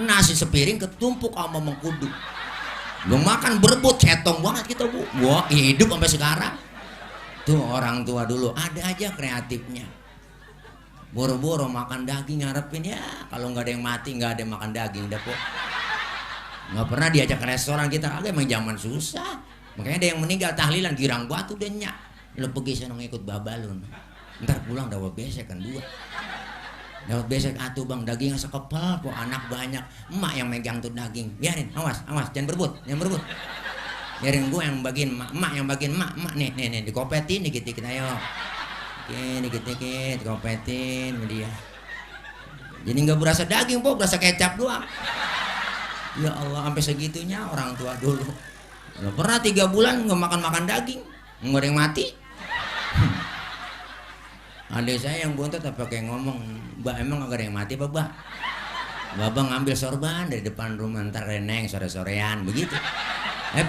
Nasi sepiring ketumpuk sama mengkudu. Belum makan berebut, cetong banget kita Bu. Wah, hidup sampai sekarang. Tuh orang tua dulu ada aja kreatifnya. Boro-boro makan daging ngarepin ya, kalau nggak ada yang mati nggak ada yang makan daging dah kok. Nggak pernah diajak ke restoran kita, agak emang zaman susah. Makanya ada yang meninggal tahlilan girang batu dan nyak. Lo pergi sana ngikut babalun. Ntar pulang dapat besek kan 2. Dapat besek atuh Bang, dagingnya sekepal kok, anak banyak. Emak yang megang tuh daging. Biarin, awas, jangan berebut. Biarin gue yang bagiin emak yang bagiin emak nih dikopetin dikit-dikit ayo. Oke, dikit-dikit dikopetin dia. Jadi nggak berasa daging, po, berasa kecap doang. Ya Allah, sampai segitunya orang tua dulu. Nggak pernah 3 bulan nggak makan daging, nggak ada yang mati. Adik saya yang bontot apa kayak ngomong, Mbak emang nggak ada yang mati Mbak? Babang ngambil sorban dari depan rumah, ntar reneng sore-sorean begitu.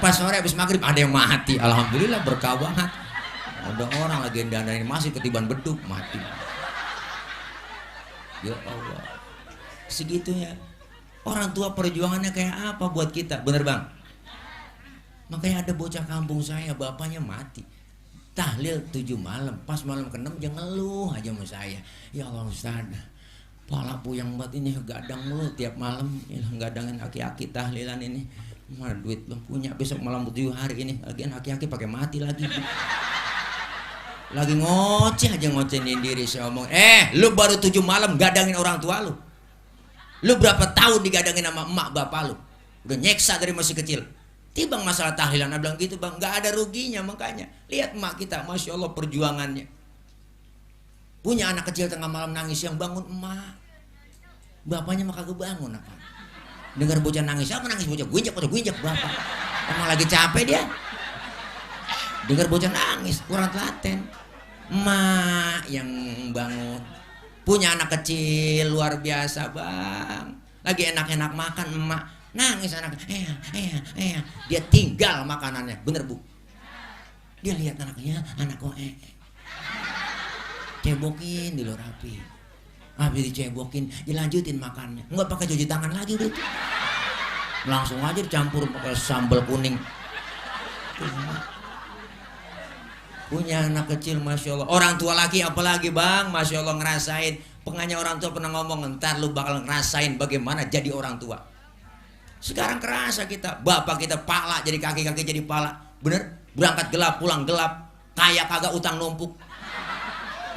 Pas sore habis maghrib ada yang mati. Alhamdulillah berkah banget. Ada orang lagi dandanin masih ketiban beduk mati. Ya Allah, segitunya. Orang tua perjuangannya kayak apa buat kita, bener Bang? Makanya ada bocah kampung saya, bapaknya mati. Tahlil 7 malam, pas malam ke-6 dia ngeluh aja sama saya. Ya Allah Ustaz, pala puyeng banget ini, gadang mulu tiap malam. Gadangin aki-aki tahlilan ini. Mana duit belum punya, besok malam 7 hari ini. Lagian aki-aki pakai mati lagi. Lagi ngoceh aja ngocehin diri saya omong. Lu baru 7 malam gadangin orang tua lu. Lu berapa tahun digadangin sama emak bapak lu? Udah nyeksa dari masih kecil. Tibang masalah tahlilan, bilang gitu Bang, nggak ada ruginya. Makanya lihat emak kita, masya Allah perjuangannya. Punya anak kecil tengah malam nangis, yang bangun emak. Bapaknya mah kagak bangun apa. Dengar bocah nangis, apa nangis bocah? Gue injek bapak. Emang lagi capek dia. Dengar bocah nangis, kurang telaten. Emak yang bangun. Punya anak kecil luar biasa Bang, lagi enak-enak makan, emak nangis anak, dia tinggal makanannya, bener Bu? Dia lihat anaknya, anak kok cebokin dulu rapi. Habis dicebokin, dilanjutin makannya. Enggak pakai cuci tangan lagi udah itu. Langsung aja dicampur pakai sambal kuning. Punya anak kecil, Masya Allah. Orang tua laki apalagi bang, Masya Allah ngerasain. Pengennya orang tua pernah ngomong, ntar lu bakal ngerasain bagaimana jadi orang tua. Sekarang kerasa kita, bapak kita pala jadi kaki-kaki jadi pala. Bener? Berangkat gelap, pulang gelap. Kaya kagak, utang numpuk.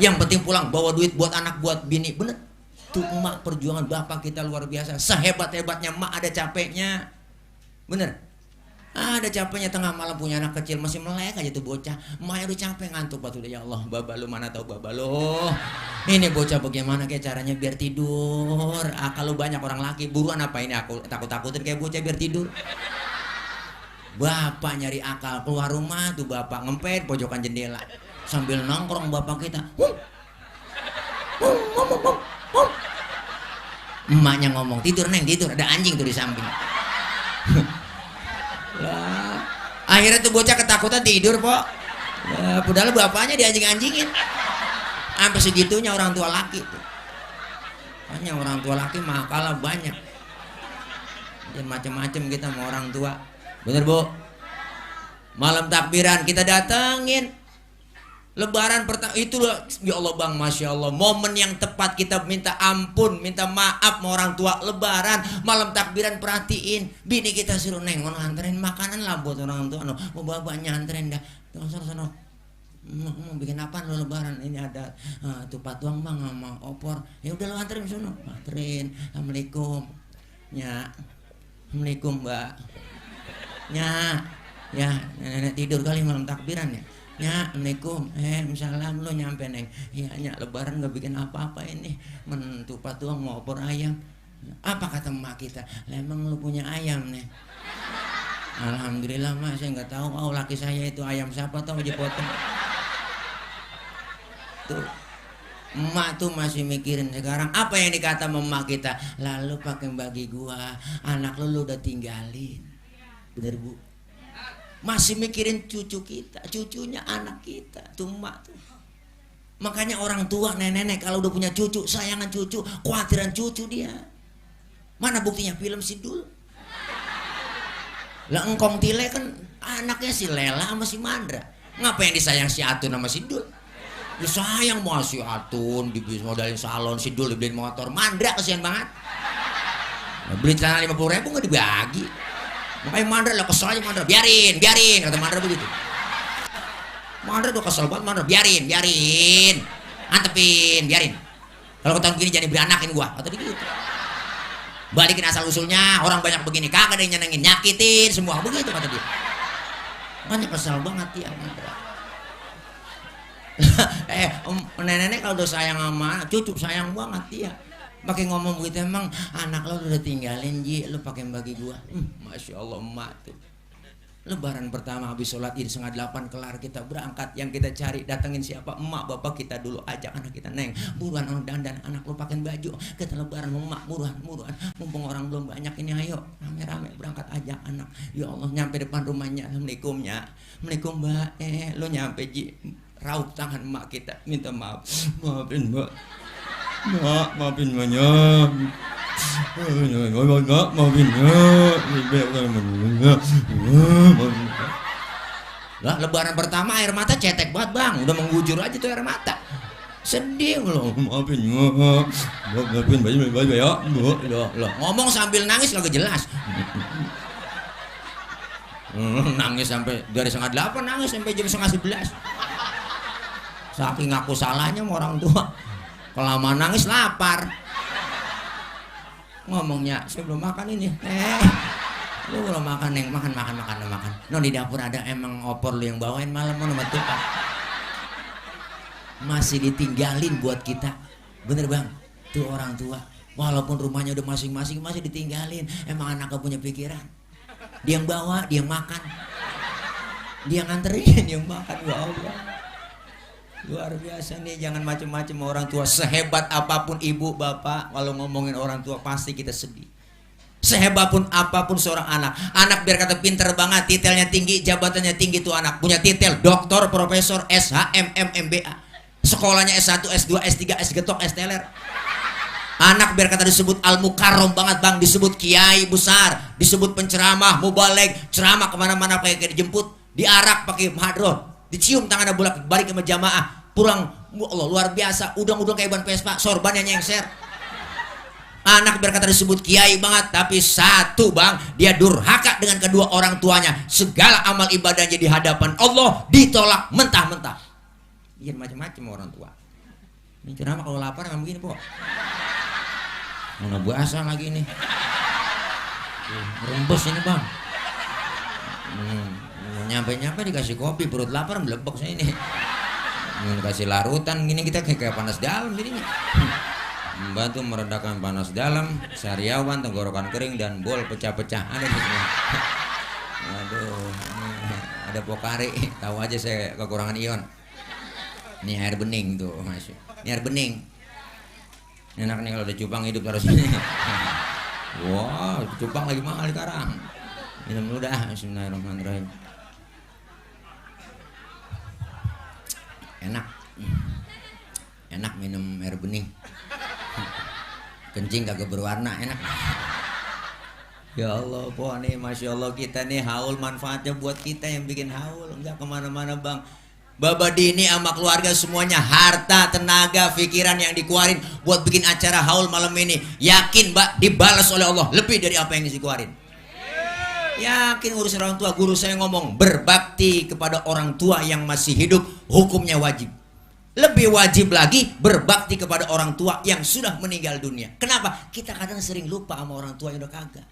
Yang penting pulang bawa duit buat anak, buat bini. Bener? Tuh emak, perjuangan bapak kita luar biasa. Sehebat-hebatnya emak ada capeknya. Bener? Ada capeknya tengah malam punya anak kecil masih melek aja tuh bocah. Emaknya udah capek ngantuk batu udah, ya Allah, baba lu mana tahu baba lu. Ini bocah bagaimana kayak caranya biar tidur. Kalau banyak orang laki buruan apa ini aku takut-takutin kayak bocah biar tidur. Bapak nyari akal keluar rumah tuh bapak ngempet pojokan jendela sambil nongkrong bapak kita. Emaknya ngomong, tidur neng tidur, ada anjing tuh di samping. Lah, akhirnya tuh bocah ketakutan tidur pok. Padahal bapaknya dianjing-anjingin. Sampai segitunya orang tua laki tuh. Hanya orang tua laki mah kalah banyak. Dan macam-macam kita sama orang tua. Bener bu? Malam takbiran kita datengin. Lebaran pertama itu loh, ya Allah bang, Masya Allah, momen yang tepat kita minta ampun, minta maaf sama orang tua. Lebaran, malam takbiran perhatiin, bini kita suruh neng, nganterin makanan lah buat orang tua. No, bapaknya nganterin dah, sono, mau bikin apa lo lebaran? Ini ada tupat tuang bang sama opor. Ya udah lo anterin sono, anterin. Assalamualaikum, ya, assalamualaikum mbak, ya, nenek tidur kali malam takbiran ya. Ya, assalamualaikum. Salam lo nyampe neng. Ya, lebaran gak bikin apa-apa ini. Mentupat tuang mau opor ayam. Apa kata emak kita? Emang lu punya ayam nih? Alhamdulillah mas, saya nggak tahu. Oh laki saya itu ayam siapa tahu aja potong. Tuh, emak tuh masih mikirin sekarang apa yang dikata emak kita. Lalu pakai bagi gua, anak lu udah tinggalin. Bener bu? Masih mikirin cucu kita, cucunya anak kita, tuh emak tuh. Makanya orang tua, nenek-nenek kalau udah punya cucu, sayangan cucu, khawatiran cucu dia. Mana buktinya film Sidul? Lah engkong Tile kan anaknya si Lela sama si Mandra. Ngapa yang disayang si Atun sama Sidul? Ya sayang mau si Atun dibeli modalin salon, Sidul dibeliin motor, Mandra kesian banget. Nah, beli celana 50.000 nggak dibagi. Makanya Mandra lah kesel aja Mandra, biarin kata Mandra begitu. Mandra udah kesel banget Mandra, biarin, antepin, biarin. Kalau tahun gini jadi beranakin gua, kata dia gitu. Balikin asal usulnya, orang banyak begini kagak ada yang nyenengin, nyakitin semua begitu kata dia. Makanya kesel banget dia Mandra. Nenek-nenek kalau udah sayang sama cucu sayang banget dia. Pakai ngomong begitu, emang anak lo udah tinggalin Ji, lo pakai bagi gua. Masya Allah emak tuh. Lebaran pertama habis sholat Id 7:30 kelar kita berangkat. Yang kita cari datengin siapa? Emak bapak kita dulu, ajak anak kita, neng buruan orang dandan, anak lo pakai baju, kita lebaran emak buruan. Mumpung orang belum banyak ini, ayo rame-rame berangkat ajak anak. Ya Allah nyampe depan rumahnya, assalamualaikum ya, assalamualaikum mbak. Lo nyampe Ji, raup tangan emak kita, minta maaf, maafin mbak. Maafin banyak. Maafin lah, lebaran pertama air mata cetek banget bang, udah menggujur aja tuh air mata. Sedih loh, maafin banyak ya. Loh, ngomong sambil nangis lagi jelas. Nangis sampai dari 7:30 nangis sampai jam 10:30. Saking ngaku salahnya sama orang tua. Kelamaan nangis lapar. Ngomongnya, saya belum makan ini. Lu belum makan neng, makan. No di dapur ada emang opor lu yang bawain malam mau nomor tumpah. Masih ditinggalin buat kita. Bener bang, tuh orang tua. Walaupun rumahnya udah masing-masing masih ditinggalin. Emang anaknya punya pikiran. Dia yang bawa, dia yang makan. Dia yang nganterin, dia yang makan. Ya Allah. Luar biasa nih, jangan macem-macem orang tua. Sehebat apapun ibu bapak, kalau ngomongin orang tua pasti kita sedih. Sehebat pun apapun seorang anak biar kata pinter banget, titelnya tinggi, jabatannya tinggi tuh anak. Punya titel doktor, profesor, SH, MM, MBA. Sekolahnya S1, S2, S3, S getok, S teler. Anak biar kata disebut al-mukarram banget bang, disebut kiai besar, disebut penceramah, mubaligh, ceramah kemana-mana kayak dijemput, diarak pakai hadroh, dicium tangannya bolak balik sama jamaah, pulang, Allah luar biasa, udang-udang kayak ban Vespa, sorbannya nyengser. Anak biar kata disebut kiai banget, tapi satu bang, dia durhaka dengan kedua orang tuanya, segala amal ibadahnya di hadapan Allah ditolak mentah-mentah. Bikin macam-macam orang tua. Ini ceramah kalau lapar emang begini po. Mana bahasa lagi nih, rembes ini bang. Nyampe dikasih kopi, perut lapar melebok saya ini. Kasih larutan gini kita kayak panas dalam jadinya. Membantu meredakan panas dalam, sariawan, tenggorokan kering dan bol pecah-pecah ada di sini. Aduh, ada pokari, tahu aja saya kekurangan ion. Ini air bening tuh masuk. Ini air bening. Enak nih kalau ada cupang hidup terus ini. Wow, cupang lagi mahal sekarang. Minum dulu dah. Bismillahirrahmanirrahim. Enak minum air bening. Kencing kagak berwarna, enak. Ya Allah, po nih, masya Allah kita nih haul manfaatnya buat kita yang bikin haul, enggak kemana-mana bang. Baba Dini sama keluarga semuanya harta, tenaga, pikiran yang dikeluarin buat bikin acara haul malam ini. Yakin mbak dibalas oleh Allah lebih dari apa yang dikeluarin. Yakin urusan orang tua. Guru saya ngomong berbakti kepada orang tua yang masih hidup hukumnya wajib. Lebih wajib lagi berbakti kepada orang tua yang sudah meninggal dunia. Kenapa? Kita kadang sering lupa sama orang tua yang udah kagak.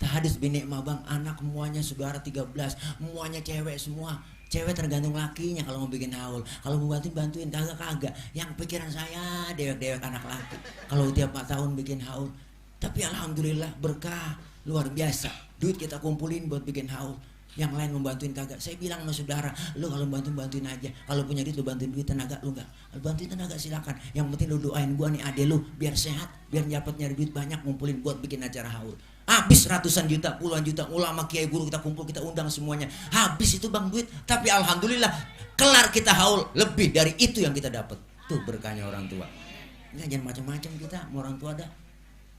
Tahadis bin Ni'mah bang, anak semuanya saudara 13, semuanya cewek semua. Cewek tergantung lakinya kalau mau bikin haul. Kalau mau bantuin kagak. Yang pikiran saya dewek-dewek anak laki. Kalau tiap 4 tahun bikin haul. Tapi alhamdulillah berkah luar biasa. Duit kita kumpulin buat bikin haul. Yang lain membantuin kagak. Saya bilang sama saudara, lu kalau bantuin aja. Kalau punya duit lu bantuin duit, tenaga lu enggak. Bantuin tenaga silakan. Yang penting lu doain gua nih ade lu biar sehat, biar dapat nyari duit banyak ngumpulin buat bikin acara haul. Habis ratusan juta, puluhan juta, ulama kiai guru kita kumpul, kita undang semuanya. Habis itu bang duit, tapi alhamdulillah kelar kita haul lebih dari itu yang kita dapat. Tuh berkahnya orang tua. Enggak jangan macam-macam kita sama orang tua dah.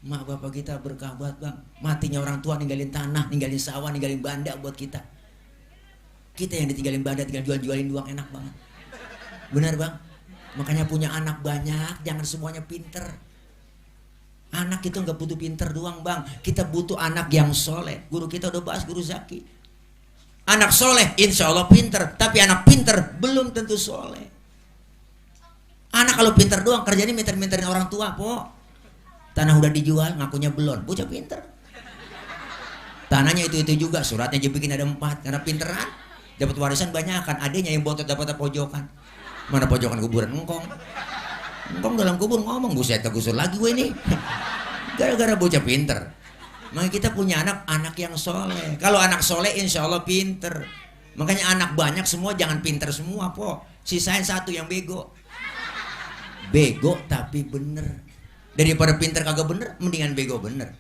Mak bapak kita berkah buat bang. Matinya orang tua ninggalin tanah, ninggalin sawah, ninggalin banda buat kita. Kita yang ditinggalin banda tinggal jual-jualin doang enak banget. Benar bang? Makanya punya anak banyak, jangan semuanya pinter. Anak itu nggak butuh pinter doang bang. Kita butuh anak yang soleh. Guru kita udah bahas, Guru Zaki. Anak soleh insya Allah pinter. Tapi anak pinter belum tentu soleh. Anak kalau pinter doang kerjanya minter-minterin orang tua po. Tanah udah dijual ngakunya belum. Bocah pinter. Tanahnya itu juga, suratnya aja bikin ada 4. Karena pinteran dapat warisan banyak kan. Adanya yang botot dapat pojokan. Mana pojokan kuburan engkong. Engkong dalam kubur ngomong, buset kegusur lagi gue ini. Gara-gara bocah pinter. Makanya kita punya anak yang soleh. Kalau anak soleh insya Allah pinter. Makanya anak banyak semua jangan pinter semua po. Sisain satu yang bego. Bego tapi bener. Daripada pinter kagak bener, mendingan bego bener.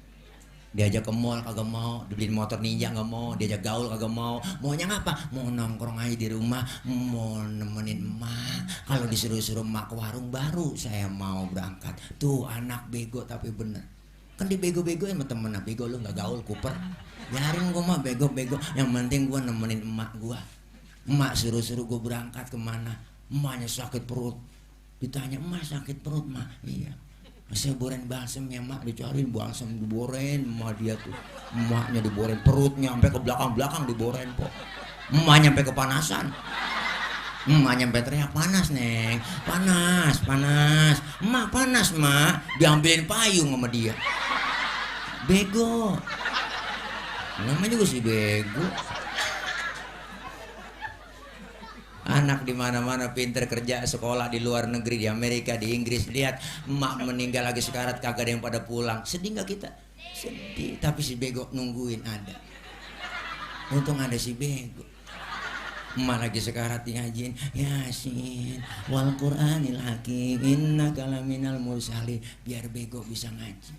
Diajak ke mall kagak mau, dibeliin motor ninja kagak mau, diajak gaul kagak mau. Maunya ngapa? Mau nongkrong aja di rumah, mau nemenin emak. Kalau disuruh-suruh emak ke warung baru saya mau berangkat. Tuh anak bego tapi bener. Kan di bego-begoin sama temen, bego lu nggak gaul kuper. Biarin gua mah bego-bego. Yang penting gua nemenin emak gua. Emak suruh-suruh gua berangkat kemana? Emaknya sakit perut. Ditanya emak sakit perut mak. Iya. Saya boren balsem ya mak, dicariin balsem diboren sama dia tuh. Emaknya diboren perutnya sampai ke belakang-belakang diboren po. Emaknya sampai kepanasan. Emaknya sampai teriak panas neng, panas. Emak panas mak, diambilin payung sama dia. Bego. Namanya juga si bego. Anak di mana-mana pinter kerja sekolah di luar negeri, di Amerika, di Inggris. Lihat emak meninggal lagi sekarat kagak ada yang pada pulang. Sedih nggak kita? Sedih. Tapi si bego nungguin ada. Untung ada si bego. Emak lagi sekarat ngajin Yasin wal Qur'anil hakim innaka laminal mursalin. Biar bego bisa ngaji.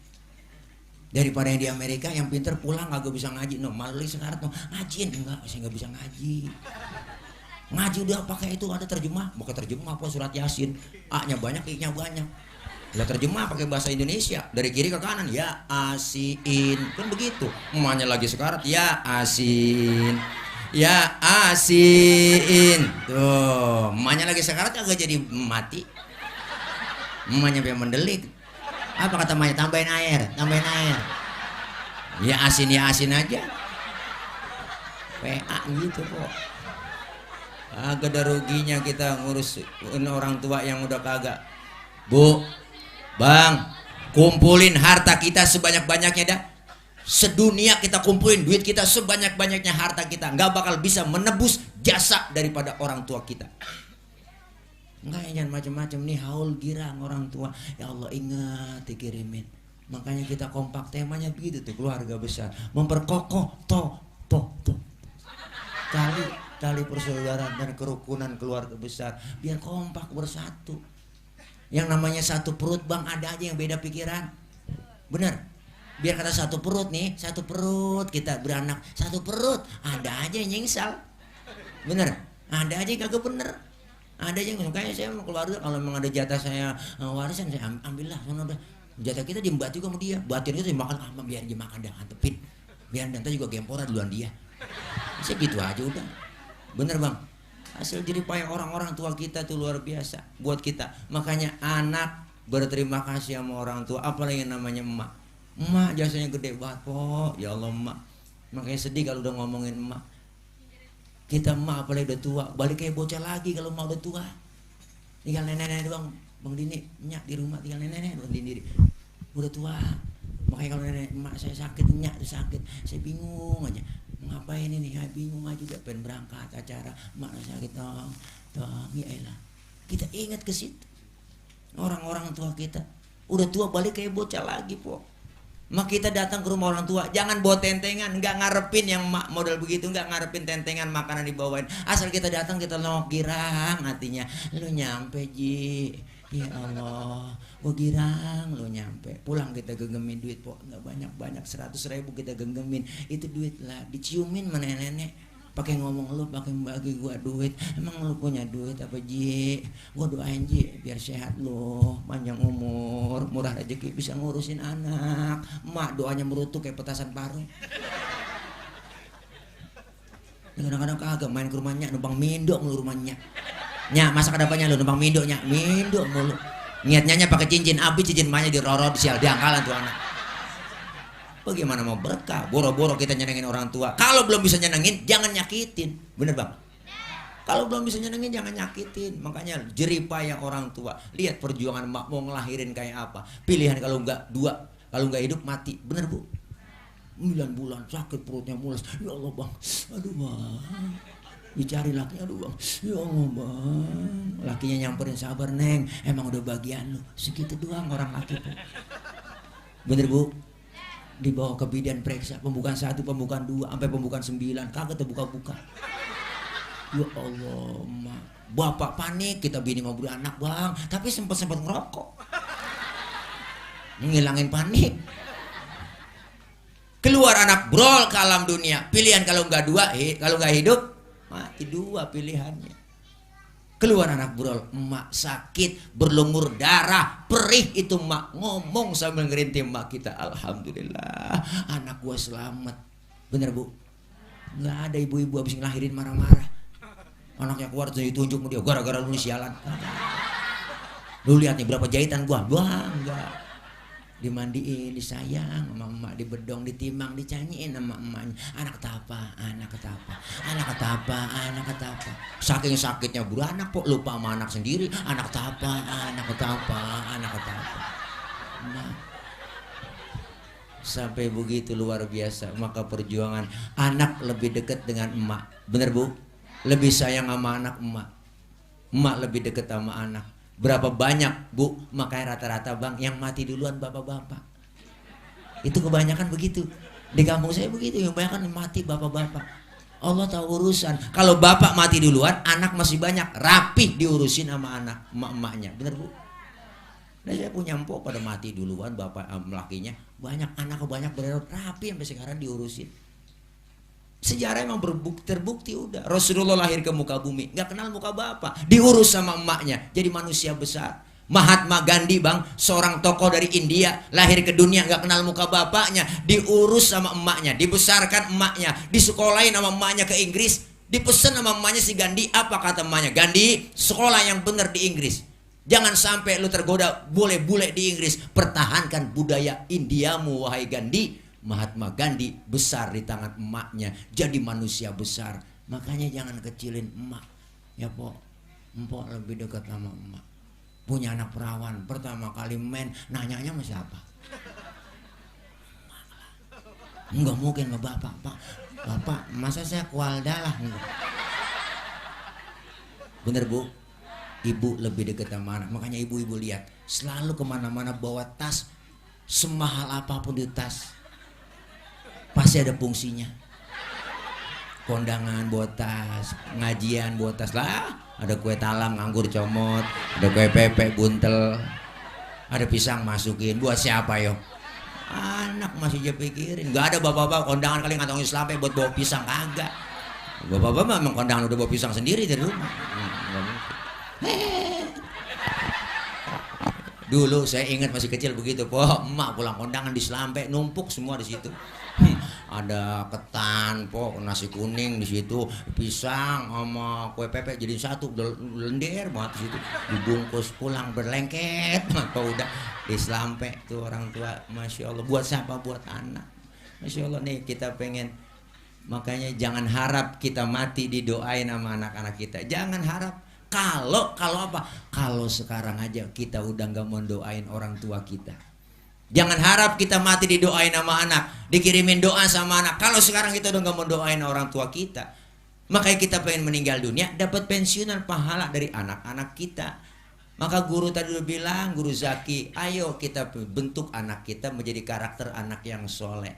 Daripada yang di Amerika yang pinter pulang kagak bisa ngaji. No, malah sekarat no ngajiin enggak, saya nggak bisa ngaji. Ngaji udah pakai itu ada terjemah, mau terjemah apa surat Yasin, A-nya banyak, I-nya banyak. Lah terjemah pakai bahasa Indonesia dari kiri ke kanan, ya asin, kan begitu. Emaknya lagi sekarat, ya asin, ya asin. Tuh, emaknya lagi sekarat agak jadi mati. Emaknya pengen mendelik. Apa kata emaknya? Tambahin air, tambahin air. Ya asin aja. PA gitu kok. Agak ada ruginya kita ngurus orang tua yang udah kagak. Bu, Bang, kumpulin harta kita sebanyak-banyaknya dah. Sedunia kita kumpulin duit kita sebanyak-banyaknya harta kita, nggak bakal bisa menebus jasa daripada orang tua kita. Enggak, jangan macam-macam nih, haul girang orang tua. Ya Allah, ingat dikirimin. Makanya kita kompak, temanya begitu tuh, keluarga besar memperkokoh tali persaudaraan dan kerukunan keluarga besar biar kompak bersatu. Yang namanya satu perut bang, ada aja yang beda pikiran, bener. Biar kata satu perut nih, satu perut kita beranak, satu perut ada aja yang nyengsal, bener. Ada aja yang kagak bener, ada aja yang kayak saya mau keluarga kalau memang ada jatah saya warisan saya ambillah, sono udah jatah kita diembat juga sama dia, batin kita dimakan sama biar dia makan dah antepin, biar nanti juga gempora duluan dia. Saya gitu aja udah, bener bang. Hasil jerih payah orang-orang tua kita tuh luar biasa buat kita. Makanya anak berterima kasih sama orang tua, apalagi yang namanya emak. Emak jasanya gede banget po, ya Allah emak. Makanya sedih kalau udah ngomongin emak. Kita emak apalagi udah tua, balik kayak bocah lagi kalau emak udah tua. Tinggal nenek-nenek doang, Bang Dini nyak di rumah tinggal nenek-nenek doang sendiri. Udah tua. Makanya kalau nenek emak saya sakit, nyak sakit, saya bingung aja. Ngapain ini? Ya, bingung aja juga pengen berangkat acara, emak sakit tong, ya elah. Kita ingat ke situ. Orang-orang tua kita udah tua balik kayak bocah lagi po. Mak kita datang ke rumah orang tua, jangan bawa tentengan, nggak ngarepin yang mak model begitu, nggak ngarepin tentengan makanan dibawain. Asal kita datang kita nongok girang hatinya, lu nyampe ji, ya Allah, gua girang lu nyampe. Pulang kita genggamin duit po, nggak banyak-banyak, 100.000 kita genggamin, itu duit lah, diciumin mana nenek. Pakai ngomong lu, pakai bagi gua duit. Emang lu punya duit apa ji? Gua doain ji biar sehat lu, panjang umur, murah rezeki, bisa ngurusin anak. Mak doanya merutuk kayak petasan parung. Kadang-kadang kagak main ke rumahnya, numpang mindo mulu rumahnya. Nya, masa kedepannya lu numpang mindo nya, mindo mulu. Niatnya pakai cincin abis, cincin emaknya dirorot, sial diangkalan tuh anak. Bagaimana mau berkah? Boro-boro kita nyenengin orang tua. Kalau belum bisa nyenengin, jangan nyakitin. Bener bang? Kalau belum bisa nyenengin, jangan nyakitin. Makanya jerih payah orang tua. Lihat perjuangan mak mau ngelahirin kayak apa. Pilihan kalau enggak dua, kalau enggak hidup mati. Bener bu? 9 bulan sakit perutnya mules. Ya Allah bang, aduh bang. Dicari laki, aduh bang. Ya Allah bang. Lakinya nyamperin, sabar neng. Emang udah bagian lu. Segitu doang orang laki bu. Bener bu? Dibawa ke bidan periksa pembukaan 1, pembukaan 2, sampai pembukaan 9, kagak terbuka-buka. Ya Allah, mak. Bapak panik, kita bini mau beli anak bang, tapi sempat ngerokok, ngilangin panik. Keluar anak brol ke alam dunia. Pilihan kalau nggak dua, kalau nggak hidup mati, dua pilihannya. Keluar anak brol, emak sakit, berlumur darah, perih itu emak ngomong sambil ngerintih emak kita, alhamdulillah anak gua selamat. Bener bu? Nggak ada ibu-ibu habis ngelahirin marah-marah. Anaknya keluar ditunjuk dia, gara-gara lu sialan. Lu lihat nih berapa jahitan gua, enggak. Dimandiin, disayang sama emak, dibedong, ditimang, dicanyiin sama emaknya. Anak ketapa, anak ketapa, anak ketapa, anak ketapa. Saking sakitnya beranak kok lupa sama anak sendiri. Anak ketapa, anak ketapa, anak ketapa. Nah, sampai begitu luar biasa. Maka perjuangan anak lebih dekat dengan emak. Bener bu? Lebih sayang sama anak emak. Emak lebih dekat sama anak. Berapa banyak bu, makanya rata-rata bang yang mati duluan bapak-bapak. Itu kebanyakan begitu. Di kampung saya begitu, yang kebanyakan mati bapak-bapak. Allah tahu urusan. Kalau bapak mati duluan, anak masih banyak, rapih diurusin sama anak emak-emaknya. Bener bu? Nah, saya punya empok pada mati duluan, bapak lakinya banyak, anak banyak bener rapi sampai sekarang diurusin. Sejarah emang terbukti udah. Rasulullah lahir ke muka bumi, nggak kenal muka bapak, diurus sama emaknya, jadi manusia besar. Mahatma Gandhi bang, seorang tokoh dari India, lahir ke dunia nggak kenal muka bapaknya, diurus sama emaknya, dibesarkan emaknya, disekolahin sama emaknya ke Inggris, dipesan sama emaknya si Gandhi. Apa kata emaknya? Gandhi, sekolah yang benar di Inggris, jangan sampai lu tergoda bule-bule di Inggris, pertahankan budaya Indiamu wahai Gandhi. Mahatma Gandhi besar di tangan emaknya, jadi manusia besar. Makanya jangan kecilin emak ya po, empok lebih dekat sama emak. Punya anak perawan, pertama kali main nanyanya sama siapa? Enggak mungkin sama bapak. Pak, bapak masa saya kualda lah. Bener bu, ibu lebih dekat sama anak. Makanya ibu-ibu lihat selalu kemana-mana bawa tas, semahal apapun di tas pasti ada fungsinya. Kondangan bawa tas, ngajian bawa tas lah. Ada kue talam nganggur comot, ada kue pepek buntel, ada pisang masukin. Buat siapa yo? Anak masih aja pikirin. Gak ada bapak-bapak kondangan kali ngantongin selampe buat bawa pisang, kagak. Bapak-bapak memang kondangan udah bawa pisang sendiri dari rumah. Dulu saya ingat masih kecil begitu, po, emak pulang kondangan di selampe numpuk semua di situ. Ada ketan, po, nasi kuning di situ, pisang sama kue pepek jadi satu, lender banget di situ. Dibungkus pulang berlengket, apa udah di selampe tuh orang tua, masya Allah. Buat siapa? Buat anak. Masya Allah nih kita pengen. Makanya jangan harap kita mati didoain sama anak-anak kita. Jangan harap. Kalau apa? Kalau sekarang aja kita udah nggak mau doain orang tua kita. Jangan harap kita mati didoain sama anak, dikirimin doa sama anak. Kalau sekarang kita udah nggak mau doain orang tua kita, makanya kita pengen meninggal dunia dapat pensiunan pahala dari anak-anak kita. Maka guru tadi udah bilang, guru Zaki, ayo kita bentuk anak kita menjadi karakter anak yang soleh.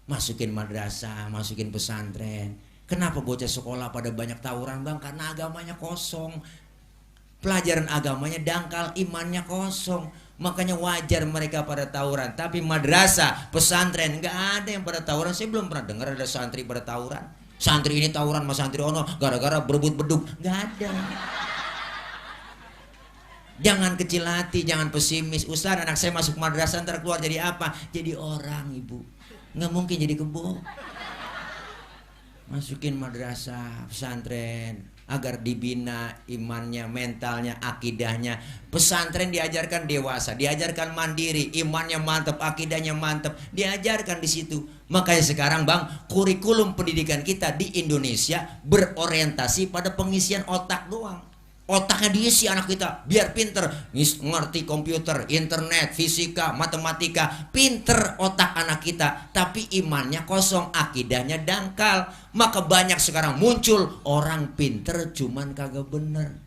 Masukin madrasah, masukin pesantren. Kenapa bocah sekolah pada banyak tawuran bang? Karena agamanya kosong, pelajaran agamanya dangkal, imannya kosong. Makanya wajar mereka pada tawuran. Tapi madrasah, pesantren nggak ada yang pada tawuran. Saya belum pernah dengar ada santri pada tawuran. Santri ini tawuran sama santri ono gara-gara berebut beduk, nggak ada. Jangan kecil hati, jangan pesimis. Ustaz, anak saya masuk madrasah ntar keluar jadi apa? Jadi orang, ibu. Nggak mungkin jadi kebo. Masukin madrasah, pesantren, agar dibina imannya, mentalnya, akidahnya. Pesantren diajarkan dewasa, diajarkan mandiri, imannya mantap, akidahnya mantap, diajarkan di situ. Makanya sekarang bang, kurikulum pendidikan kita di Indonesia berorientasi pada pengisian otak doang. Otaknya diisi anak kita biar pinter, ngerti komputer, internet, fisika, matematika, pinter otak anak kita. Tapi imannya kosong, akidahnya dangkal. Maka banyak sekarang muncul orang pinter cuman kagak bener.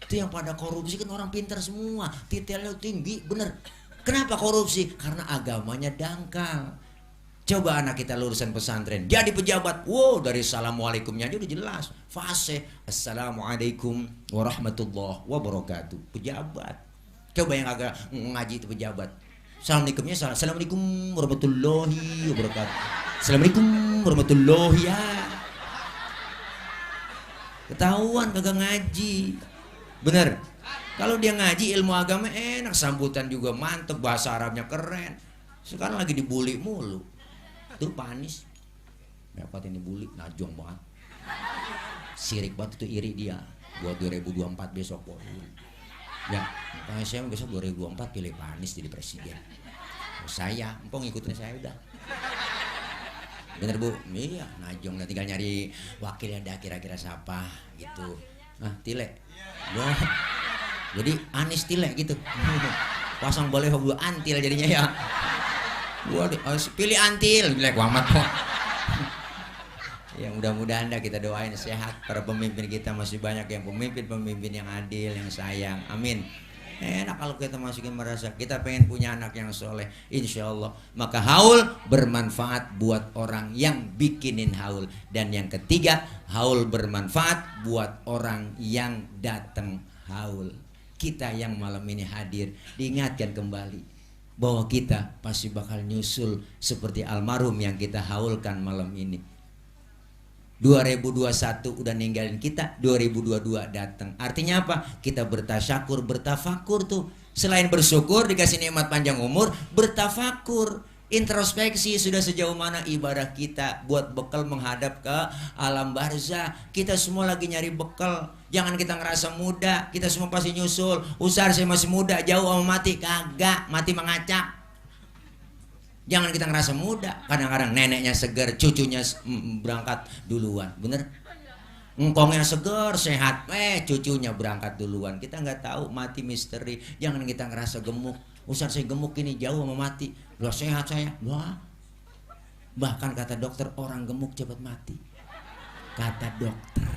Itu yang pada korupsi kan orang pinter semua, titelnya tinggi, bener. Kenapa korupsi? Karena agamanya dangkal. Coba anak kita lulusan pesantren jadi pejabat, wow, dari assalamualaikumnya aja udah jelas, fase assalamualaikum warahmatullahi wabarakatuh, pejabat. Coba yang agak ngaji itu pejabat, assalamualaikumnya assalamualaikum warahmatullahi wabarakatuh, assalamualaikum warahmatullahi, ya ketahuan kagak ngaji, bener. Kalau dia ngaji ilmu agama enak, sambutan juga mantep, bahasa Arabnya keren. Sekarang lagi dibully mulu. Tuh panis, dapat ini bully, najong banget, sirik banget, itu iri dia buat 2024 besok kok. Ya, makanya saya besok 2024 pilih panis jadi presiden. Saya, empong ngikutin saya udah. Bener bu, iya najong, tinggal nyari wakilnya ada kira-kira siapa gitu. Nah, Tile, wah, jadi Anis Tile gitu. Pasang boleh gua antil jadinya ya. Gua pilih antil, bilek wamat kok. Ya mudah-mudahan dah kita doain sehat para pemimpin kita, masih banyak yang pemimpin yang adil, yang sayang. Amin. Enak kalau kita masukin merasa kita pengen punya anak yang soleh, insya Allah. Maka haul bermanfaat buat orang yang bikinin haul. Dan yang ketiga, haul bermanfaat buat orang yang datang haul. Kita yang malam ini hadir diingatkan kembali bahwa kita pasti bakal nyusul seperti almarhum yang kita haulkan malam ini. 2021 udah ninggalin kita, 2022 datang. Artinya apa? Kita bertasyakur, bertafakur tuh. Selain bersyukur dikasih nikmat panjang umur, bertafakur, introspeksi sudah sejauh mana ibadah kita buat bekal menghadap ke alam barzah. Kita semua lagi nyari bekal. Jangan kita ngerasa muda, kita semua pasti nyusul. Usar saya masih muda, jauh sama mati, kagak, mati mengacak. Jangan kita ngerasa muda. Kadang-kadang neneknya segar, cucunya berangkat duluan. Bener? Engkongnya segar, sehat, cucunya berangkat duluan. Kita nggak tahu, mati misteri. Jangan kita ngerasa gemuk. Usar saya gemuk ini jauh sama mati. Loh sehat saya. Wah. Bahkan kata dokter, orang gemuk cepat mati. Kata dokter.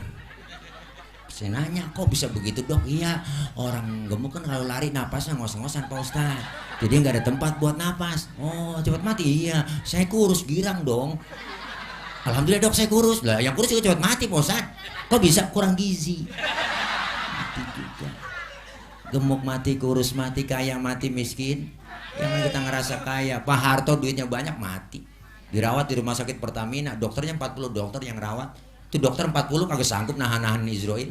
Saya nanya, kok bisa begitu dok? Iya, orang gemuk kan kalau lari napasnya ngos-ngosan Pak Ustadz. Jadi nggak ada tempat buat napas. Oh, cepat mati. Iya, saya kurus girang dong. Alhamdulillah dok, saya kurus. Lah, yang kurus juga cepat mati Pak Ustadz. Kok bisa kurang gizi? Mati juga. Gemuk mati, kurus mati, kaya mati, miskin. Jangan kita ngerasa kaya. Pak Harto duitnya banyak mati. Dirawat di rumah sakit Pertamina, dokternya 40 dokter yang rawat. Itu dokter 40 kagak sanggup nahan-nahan Israel.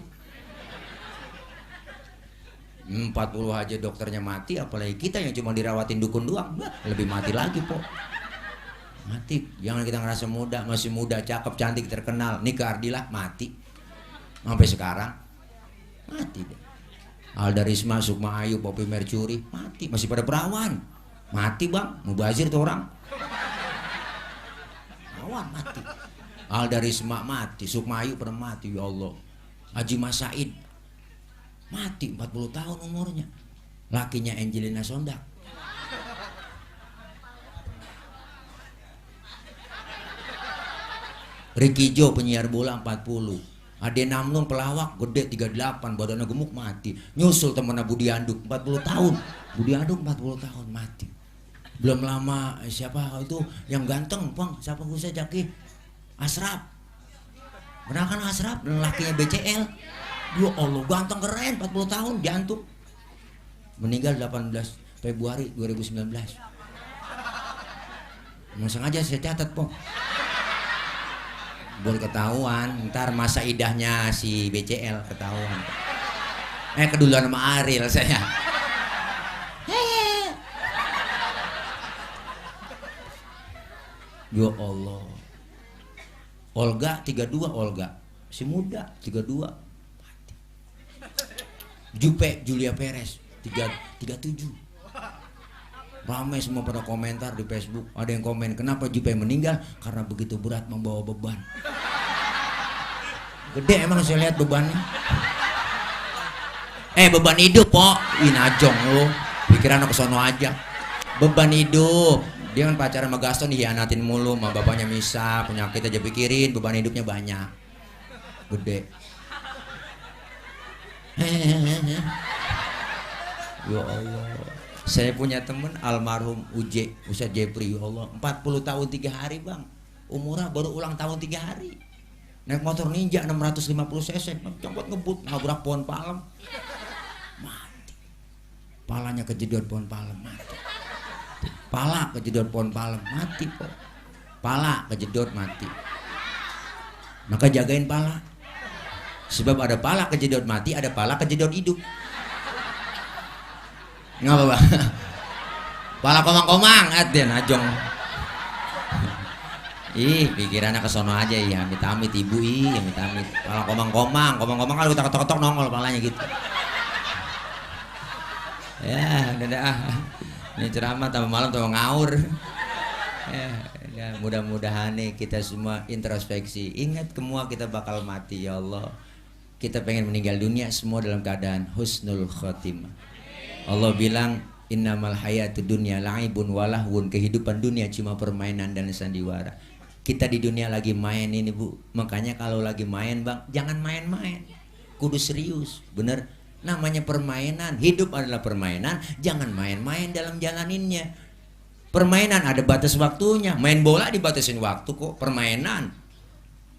40 aja dokternya mati, apalagi kita yang cuma dirawatin dukun doang, lebih mati lagi po. Mati. Jangan kita ngerasa muda, masih muda, cakep, cantik, terkenal. Nika Ardila mati. Sampai sekarang mati deh. Alda Risma, Sukma Ayu, Poppy Mercury mati, masih pada perawan. Mati bang, mubazir tuh orang. Perawan mati. Alda Risma mati, Sukma Ayu pernah mati, ya Allah. Haji Mas Said mati 40 tahun umurnya. Lakinya Angelina Sondak. Ricky Jo penyiar bola 40. Ade Namnun pelawak gede 38, badannya gemuk mati. Nyusul temennya Budi Anduk 40 tahun. Budi Anduk 40 tahun mati. Belum lama siapa itu yang ganteng, Bang? Siapa gue Jaki? Asraf. Benar kan Asraf? Lakinya BCL. Ya Allah, ganteng keren, 40 tahun, jantung. Meninggal 18 Februari 2019. Mau sengaja saya catat, Po. Boleh ketahuan, ntar masa idahnya si BCL ketahuan. Keduluan sama Ariel saya. Ya Allah. Olga 32, Olga. Si muda 32. Jupe Julia Perez 37. Ramai semua pada komentar di Facebook. Ada yang komen, kenapa Jupe meninggal? Karena begitu berat membawa beban. Gede emang saya lihat bebannya. Beban hidup po. Najong lo. Pikiran ke sono aja. Beban hidup. Dia kan pacaran sama Gaston dihianatin mulu, sama bapaknya misa, penyakit aja pikirin, beban hidupnya banyak. Gede. Ya Allah. Saya punya temen almarhum Ustadz Jepri, ya Allah, 40 tahun 3 hari bang. Umurnya baru ulang tahun 3 hari. Naik motor Ninja 650 cc, coba ngebut, nabrak pohon palem. Mati. Palanya kejedot pohon palem, mati. Pala kejedot pohon palem, mati po. Pala kejedot mati. Maka jagain pala. Sebab ada pala kejedot mati, ada pala kejedot hidup. Ngapa bang? Pala komang-komang, dia najong. Pikirannya kesono aja ya, amit-amit ibu, amit-amit. Pala komang-komang, komang-komang kalau kita ketok-ketok nongol palanya gitu. Ya, udah. Ini ceramah tambah malam tambah ngaur. Ya, mudah-mudahan nih kita semua introspeksi. Ingat semua kita bakal mati ya Allah. Kita pengen meninggal dunia semua dalam keadaan husnul khotimah. Allah bilang innamal hayatud dunya la'ibun walahun. Kehidupan dunia cuma permainan dan sandiwara. Kita di dunia lagi main ini bu. Makanya kalau lagi main bang, jangan main-main. Kudu serius, bener. Namanya permainan, hidup adalah permainan. Jangan main-main dalam jalaninnya. Permainan ada batas waktunya. Main bola dibatasin waktu kok. Permainan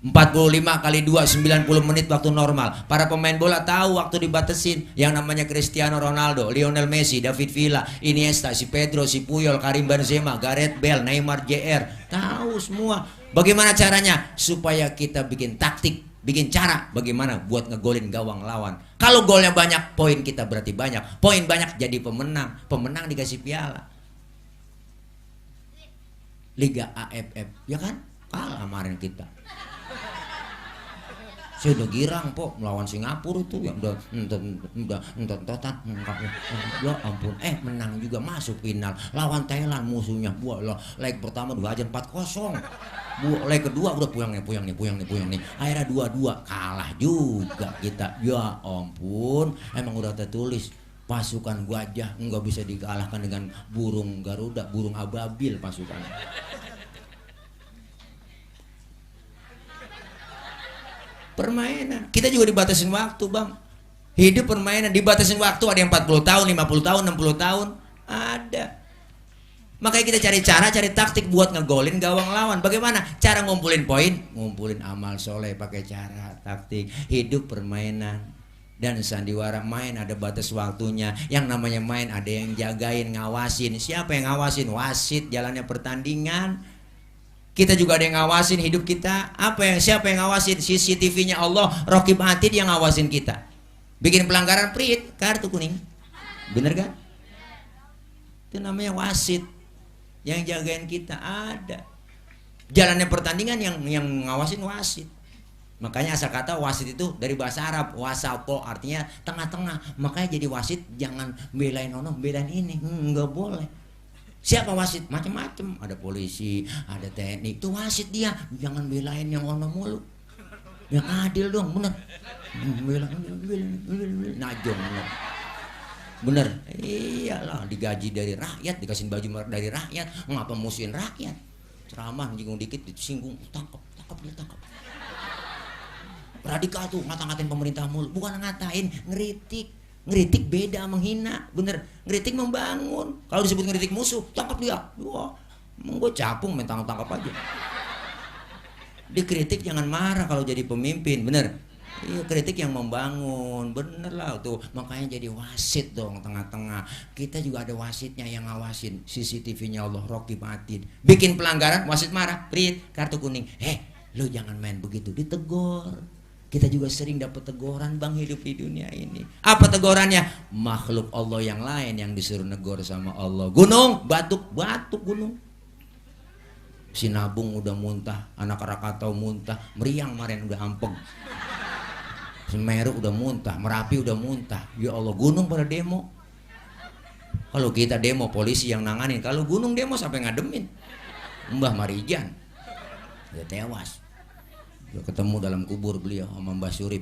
45 kali 2 90 menit waktu normal. Para pemain bola tahu waktu dibatasin. Yang namanya Cristiano Ronaldo, Lionel Messi, David Villa, Iniesta, si Pedro, si Puyol, Karim Benzema, Gareth Bale, Neymar Jr. Tahu semua. Bagaimana caranya? Supaya kita bikin taktik, bikin cara bagaimana buat ngegolin gawang lawan. Kalau golnya banyak, poin kita berarti banyak. Poin banyak jadi pemenang. Pemenang dikasih piala. Liga AFF, ya kan? Kalah kemarin kita. Saya udah girang po melawan Singapura itu yang udah ya ampun, menang juga masuk final lawan Thailand musuhnya. Leg pertama dihajar 4-0. Leg kedua udah puyang nih. Akhirnya 2-2 kalah juga kita. Ya ampun, emang udah tertulis pasukan gajah nggak bisa dikalahkan dengan burung Garuda, burung ababil pasukannya. Permainan. Kita juga dibatasin waktu, Bang. Hidup permainan dibatasin waktu, ada yang 40 tahun, 50 tahun, 60 tahun, ada. Makanya kita cari cara, cari taktik buat ngegolin gawang lawan. Bagaimana? Cara ngumpulin poin, ngumpulin amal soleh pakai cara taktik. Hidup permainan. Dan sandiwara main ada batas waktunya. Yang namanya main ada yang jagain, ngawasin. Siapa yang ngawasin? Wasit jalannya pertandingan. Kita juga ada yang ngawasin hidup kita. Siapa yang ngawasin? CCTV-nya Allah, Raqib Atid yang ngawasin kita. Bikin pelanggaran prit, kartu kuning. Bener kan? Itu namanya wasit. Yang jagain kita ada. Jalannya pertandingan yang ngawasin wasit. Makanya asal kata wasit itu dari bahasa Arab, wasapo artinya tengah-tengah. Makanya jadi wasit jangan belain ono, belain ini. Enggak boleh. Siapa wasit? Macam-macam. Ada polisi, ada TNI. Itu wasit dia. Jangan belain yang ono mulu. Yang adil dong, bener. Najong. Bener. Iyalah, digaji dari rakyat, dikasih baju dari rakyat. Ngapa musuhin rakyat? Ceramah nyinggung dikit disinggung, tangkap. Radikal tuh ngata-ngatain pemerintah mulu. Bukan ngatain, ngeritik. Ngeritik beda menghina, bener. Ngeritik membangun. Kalau disebut ngeritik musuh, tangkap dia. Wah, gue capung main tangkap aja. Dikritik jangan marah kalau jadi pemimpin, bener. Iya, kritik yang membangun, bener lah tuh. Makanya jadi wasit dong tengah-tengah. Kita juga ada wasitnya yang ngawasin. CCTV-nya Allah, Raqib Atid. Bikin pelanggaran, wasit marah, prit, kartu kuning. Lu jangan main begitu, ditegor. Kita juga sering dapat teguran, Bang, hidup di dunia ini. Apa tegurannya? Makhluk Allah yang lain yang disuruh negor sama Allah. Gunung, batuk gunung. Sinabung udah muntah, anak Krakatau muntah, Meriang kemarin udah ampeng. Semeru udah muntah, Merapi udah muntah. Ya Allah, gunung pada demo. Kalau kita demo, polisi yang nanganin. Kalau gunung demo sampai ngademin. Mbah Marijan udah tewas. Ketemu dalam kubur beliau sama Mbah Surip.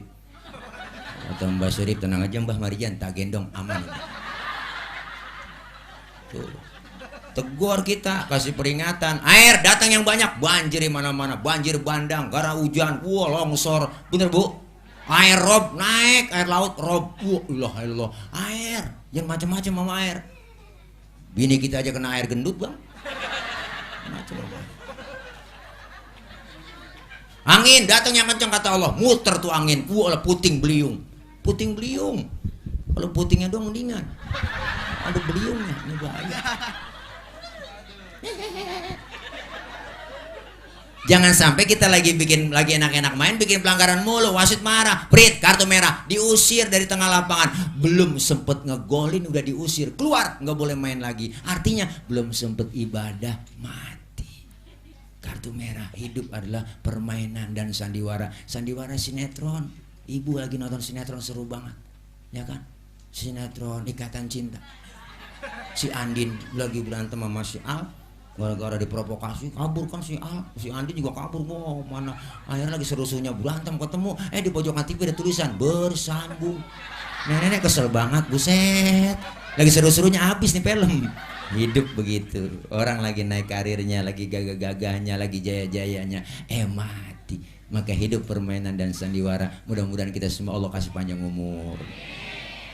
Kata Mbah Surip, tenang aja Mbah Marijan, tak gendong, aman. Tuh. Tegur kita, kasih peringatan. Air datang yang banyak, banjir di mana-mana, banjir bandang, gara hujan, longsor. Bener Bu? Air rob naik, air laut rob. Ilah. Air, jangan macam-macam sama air. Bini kita aja kena air gendut, Bang. Macam-macam. Angin datang yang kencang kata Allah, muter tuh angin, puting beliung. Kalau putingnya doang mendingan. Ada beliungnya, ini bahaya. Jangan sampai kita lagi enak-enak main, bikin pelanggaran mulu, wasit marah, prit, kartu merah, diusir dari tengah lapangan. Belum sempet ngegolin udah diusir, keluar, nggak boleh main lagi. Artinya belum sempet ibadah, mati. Kartu merah. Hidup adalah permainan dan sandiwara. Sandiwara sinetron. Ibu lagi nonton sinetron seru banget, ya kan? Sinetron Ikatan Cinta. Si Andin lagi berantem sama si Al, gara-gara diprovokasi, kabur kan si Al. Si Andin juga kabur. Wow, mana? Akhirnya lagi seru-serunya berantem ketemu. Di pojokan TV ada tulisan bersambung. Nenek kesel banget, buset. Lagi seru-serunya habis nih film. Hidup begitu. Orang lagi naik karirnya, lagi gagah-gagahnya, lagi jaya-jayanya, mati. Maka hidup permainan dan sandiwara. Mudah-mudahan kita semua Allah kasih panjang umur.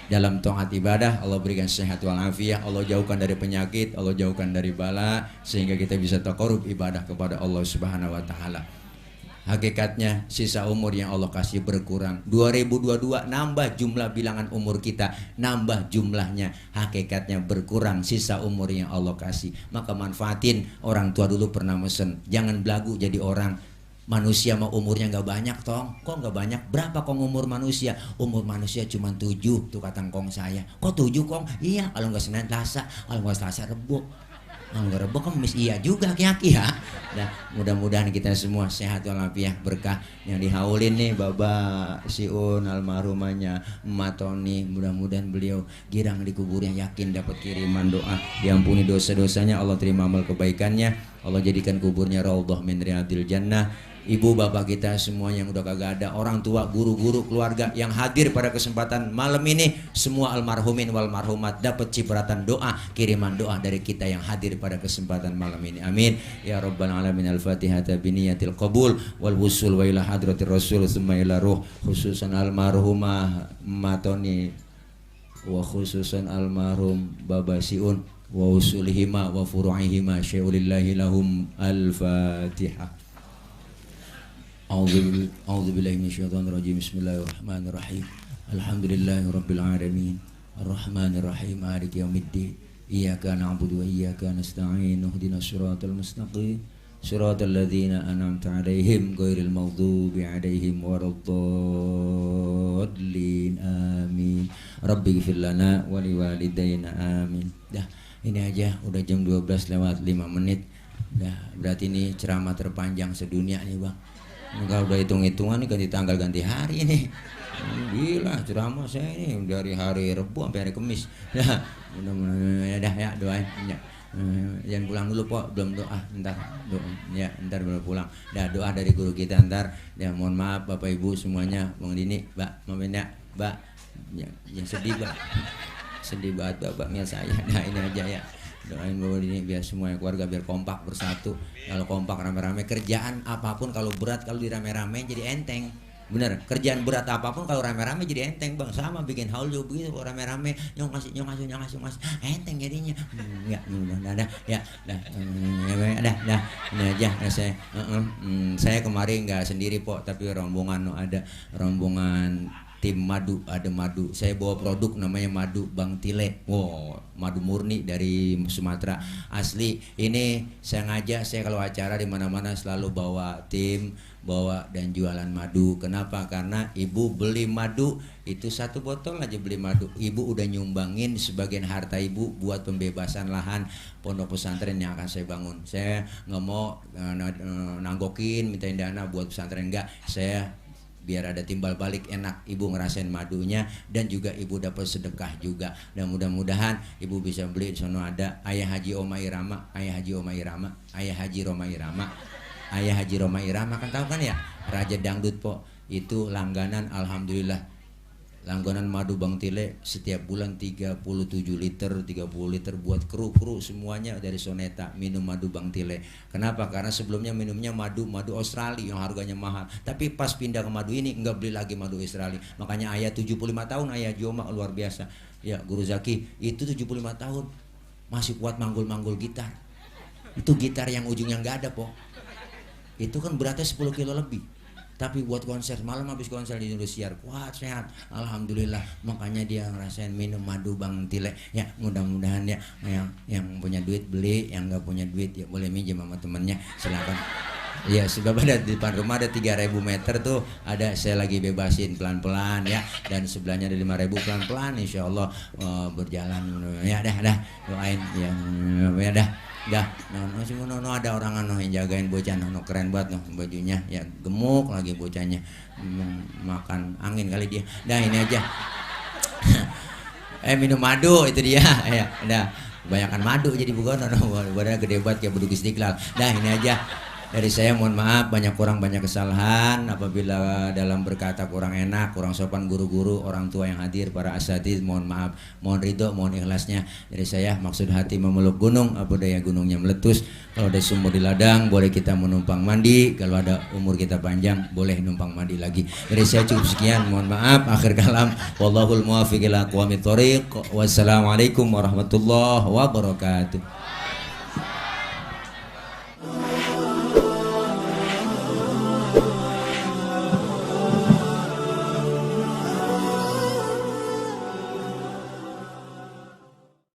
Dalam taat ibadah Allah berikan sehat walafiat, Allah jauhkan dari penyakit, Allah jauhkan dari bala, sehingga kita bisa taqarrub ibadah kepada Allah Subhanahu wa taala. Hakikatnya sisa umur yang Allah kasih berkurang. 2022 nambah jumlah bilangan umur kita, nambah jumlahnya. Hakikatnya berkurang sisa umur yang Allah kasih. Maka manfaatin. Orang tua dulu pernah mesen, jangan belagu jadi orang. Manusia mah umurnya nggak banyak tong. Kok nggak banyak? Berapa kong umur manusia? Umur manusia cuma 7 tuh kata kong saya. Kok 7 kong? Iya kalau nggak Senin Selasa, kalau nggak Selasa Rebo. Kalau nggak Rebo Kemis iya juga ki-ki ya. Nah mudah-mudahan kita semua sehat walafiat berkah yang dihaulin nih Bapak Siun almarhumahnya Emak Toni. Mudah-mudahan beliau girang di kuburnya, yakin dapat kiriman doa, diampuni dosa-dosanya, Allah terima amal kebaikannya, Allah jadikan kuburnya raudhah min riyadil jannah. Ibu bapak kita semua yang udah kagak ada, orang tua, guru-guru, keluarga yang hadir pada kesempatan malam ini, semua almarhumin wal marhumat dapat cipratan doa, kiriman doa dari kita yang hadir pada kesempatan malam ini. Amin ya rabbal alamin. Al-Fatihah biniyatil qabul wal wusul wa ila hadratir rasul summa ila ruh, khususan almarhumah Matoni wa khususan almarhum Baba Siun wa usulihima wa furu'ihima syai'ulillahi lahum. Al-Fatihah. A'udzu billahi minasyaitonir rajim. Bismillahirrahmanirrahim. Alhamdulillahirabbil alamin. Arrahmanir rahim. Maliki yaumiddin. Iyyaka na'budu wa iyyaka nasta'in. Ihdinas siratal mustaqim. Siratal ladzina an'amta 'alaihim ghairil maghdubi 'alaihim waladdallin. Amin. Rabbighfir lana wa liwalidayna. Amin. Dah, ini aja udah jam 12 lewat 5 menit. Dah, berarti ini ceramah terpanjang sedunia nih, Bang. Kalau udah hitung-hitungan nih ganti tanggal ganti hari nih. Gila ceramah saya ini dari hari Rabu sampai hari Kamis. Dah, mudah-mudahan ya doain ya. Jangan pulang dulu Pok, belum doa, ntar doa. Ya, ntar baru pulang. Dah doa dari guru kita ntar. Ya mohon maaf Bapak Ibu semuanya, Bang Dini, Mbak, maafin ya, Mbak. Ya sedih, Mbak. Sedih banget bapaknya saya. Nah, ini aja ya. Doain bahwa ini biar semua keluarga biar kompak bersatu. Kalau kompak rame-rame, kerjaan apapun kalau berat kalau dirame-rame jadi enteng. Bener, kerjaan berat apapun kalau rame-rame jadi enteng, Bang. Sama bikin haul juga begitu, kalau rame-rame nyong ngasih enteng jadinya. Ya, dah. Ini aja saya kemarin nggak sendiri Pok, tapi rombongan ada rombongan tim madu, ada madu. Saya bawa produk namanya madu Bang Tile. Wow, madu murni dari Sumatera asli. Ini saya ngajak, saya kalau acara di mana-mana selalu bawa tim, bawa dan jualan madu. Kenapa? Karena ibu beli madu itu 1 botol aja beli madu. Ibu udah nyumbangin sebagian harta ibu buat pembebasan lahan pondok pesantren yang akan saya bangun. Saya nggak mau nanggokin mintain dana buat pesantren, enggak. Saya biar ada timbal balik, enak ibu ngerasain madunya dan juga ibu dapat sedekah juga. Dan mudah-mudahan ibu bisa beli di sana. Ada Ayah Haji Roma Irama, Ayah Haji Roma Irama kan tahu kan ya, Raja Dangdut Pok. Itu langganan, alhamdulillah langganan madu Bang Tile setiap bulan 37 liter, 30 liter buat kru semuanya dari Soneta minum madu Bang Tile. Kenapa? Karena sebelumnya minumnya madu Australia yang harganya mahal. Tapi pas pindah ke madu ini enggak beli lagi madu Australia. Makanya ayah 75 tahun, ayah Joma luar biasa. Ya, Guru Zaki itu 75 tahun masih kuat manggul-manggul gitar. Itu gitar yang ujungnya enggak ada, Pok. Itu kan beratnya 10 kilo lebih. Tapi buat konser, malam habis konser di Indonesia kuat, sehat, alhamdulillah. Makanya dia ngerasain minum madu Bang Tile. Ya mudah-mudahan ya yang punya duit beli, yang nggak punya duit ya boleh minjem sama temennya, silakan. Ya sebab ada di depan rumah ada 3.000 meter tuh, ada saya lagi bebasin pelan-pelan ya, dan sebelahnya ada 5.000 pelan-pelan, insya Allah berjalan. Ya dah doain ya dah. No ada orang yang jagain bocah, no keren banget bajunya, ya gemuk lagi bocahnya, makan angin kali dia. Dah ini aja. Minum madu itu dia, ya dah. Kebanyakan madu jadi bukan, badannya gede banget kayak beduk Istiqlal. Dah ini aja. Dari saya mohon maaf banyak kurang banyak kesalahan apabila dalam berkata kurang enak, kurang sopan guru-guru, orang tua yang hadir, para asatidz, mohon maaf, mohon ridho, mohon ikhlasnya. Dari saya maksud hati memeluk gunung, apa daya gunungnya meletus. Kalau ada sumur di ladang boleh kita menumpang mandi, kalau ada umur kita panjang boleh numpang mandi lagi. Dari saya cukup sekian, mohon maaf, akhir kalam, wallahul muwaffiq ila aqwamit thoriq. Wassalamualaikum warahmatullahi wabarakatuh.